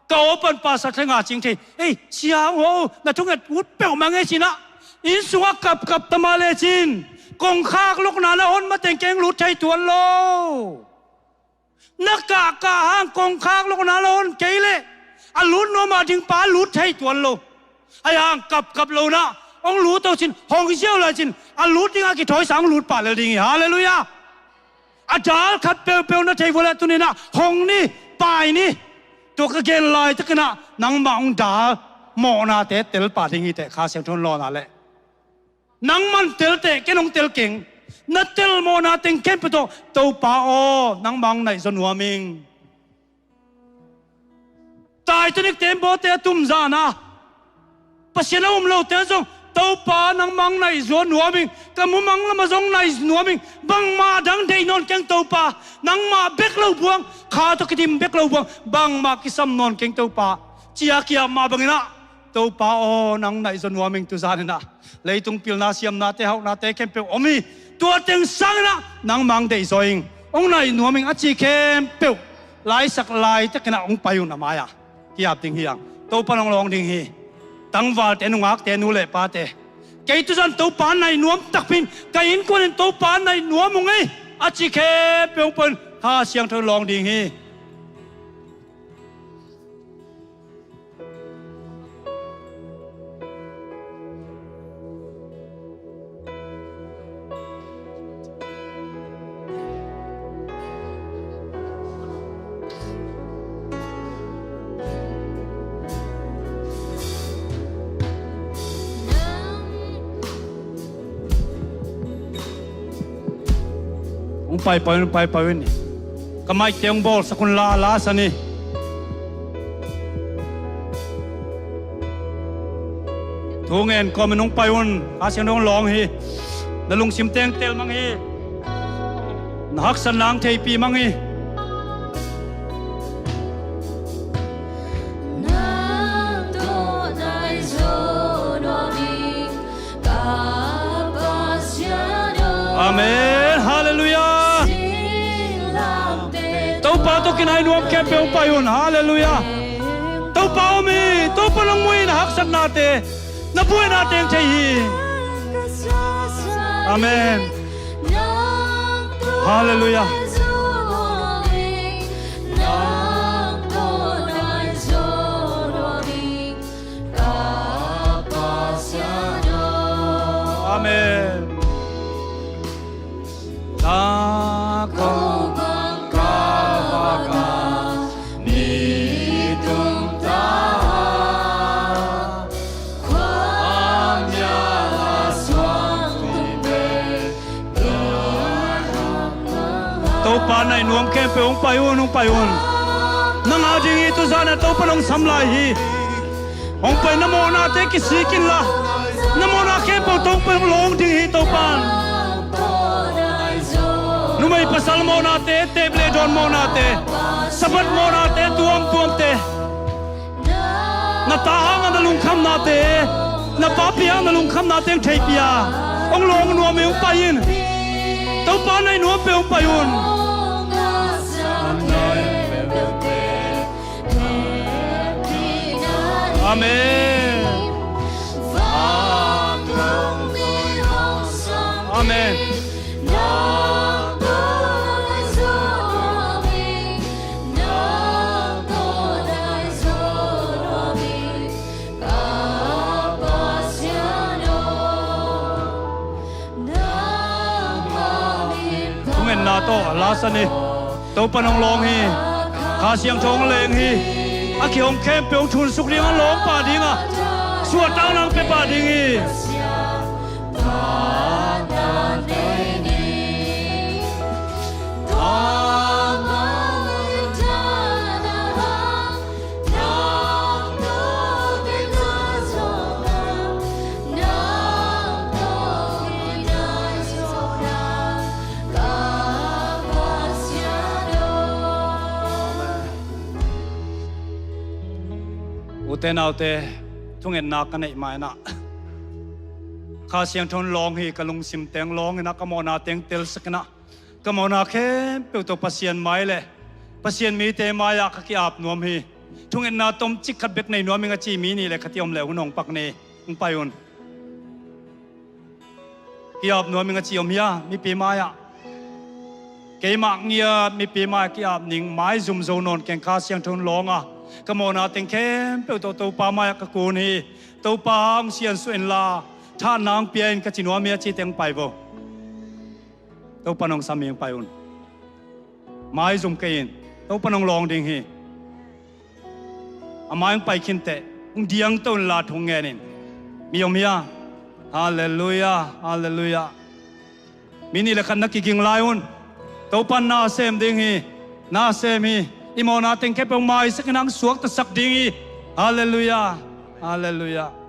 Ka aw pan pastor thenga cing thei. Ei, sia hong hawh uh, na thunget ut peuhmah ngei ci-in ah, inn sungah kapkap ta mah lecin, kongkhak lukna na hon mateng keng lut thei tuan lo. Na kahkah hang kongkhak lukna na hon kei leh a lut nuam a ding pa lut thei tuan lo. Ahih hang kapkap lo in ah hong lut o cin, hong ziau lai cin, a lut ding a kithawi sa hong lut pah lel ding hi. Halleluiah. A dal khat peuhpeuh na thei uh leh tuni in ah hong ni, pai ni. Tua ka gen laitakin ah nangmah hong dal mawhnate tel pah ding hi teh, Kha Siangtho hong lawn a leh. Nangman tel teh, ken hong tel keng. Na tel mawhna teng khempeuh tawh Topa aw, nangmah hong naih zaw nuam ing. Titanic te in bawte a tum zan a, Pasian a um lote zong, Topa nangmah hong naih zaw nuam ing. Ka mumang lamah zong naih nuam ing. Bangmah dang deih nawn keng Topa. Nangmah bek lo buang, kha tawh kidim bek lo buang, bangmah kisam nawn keng Topa, ci-a ki-ap mah bangin ah, Topa aw, nang naih zaw nuam ing. Tu zanin ah leitung pilna siamnate, hauhnate khempeuh om hi. Tua teng sangin ah nangmah hong deih zaw ing, hong naih nuam ing a ci khempeuh laisak laitakin ah hong pai un, a mai-ah ki-ap ding hi hang. Topa in hong lawng ding hi. Tangvalte, nungakte, nu le pate, kei tu zan Topa naih nuam takpi in, ka innkuan in Topa naih nuam ung ei, a ci khempeuh hong pai un, Kha Siangtho in lawng ding hi. Hong paipai un, hong paipai un. Ka mic-te hong bawlsak un la, la sa ni. Thu ngen kawmin hong pai un. Kha Siangtho hong lawng hi. Na lungsim teng tel mang hi. Na haksatna hong theihpih mang hi. Amen. Halleluiah. Topa tawh kinai nuam khempeuh hong pai un. Halleluiah. Topa om hi. Topa in hong mu hi. Na haksatnate, na buainate hong thei hi. Amen. Halleluiah. Amen. Topa naih nuam khempeuh hong pai un, hong pai un. Nang a ding hi. Tu zan a Topa in hong sam lai hi. Hong pai, na mawhnate kisik inla, na mawhna khempeuh tawh hong pai, hong lawng ding hi Topa in. Numei pasal mawhnate, teep le dawn mawhnate, Sabbath mawhnate, tuamtuamte, Na ta hangah na lungkhamnate, na papi hangah na lungkhamnate hong theihpih a, hong lawng nuam hi, hong pai in. Topa na hi nuam peuh hong pai un. Amen. Amen. Thungetna tawh a la sa ni. Topa nong lawng hi. Kha Siangtho hong leng hi. A kihong khempeuh hong thunsuk ding, a lawng pah ding a, suahtakna hong pia pah ding hi. Ute naute, thungetna ka neih ma-in ah, Kha Siangtho hong lawng hi. Ka lungsim teng lawng in ah, ka mawhna teng telsak in ah, ka mawhna khempeuh tawh Pasian mai le Pasian mite mai-ah ka ki-ap nuam hi. Thungetna tomcik khat bek nei nuam ing a ci mi nih le khat i om leh hun hong pak ni. Hong pai un. Ki-ap nuam ing a ci om hia, mipi mai-ah? Keimah ngiat mipi mai-ah ki-ap ning, maizum zo nawn keng, Kha Siangtho hong lawng a, ka mawhna teng khempeuh tawh Topa mai-ah ka kun hi. Topa, hong siansuah inla, thahatna hong pia in ka ci nuam hi a ci teh hong pai vo. Topa nong sam hi, hong pai un. Maizum kei in. Topa nong lawng ding hi. A mai hong pai khin teh, hong diangto inla thu hong ngen in. Mi om hia? Halleluiah, halleluiah. Mi nih le khat na kiging lai un. Topa in na sem ding hi. Na sem hi. I mawhna teng khempeuh hong maisak in ah, hong suaktasak ding hi. Halleluiah, halleluiah.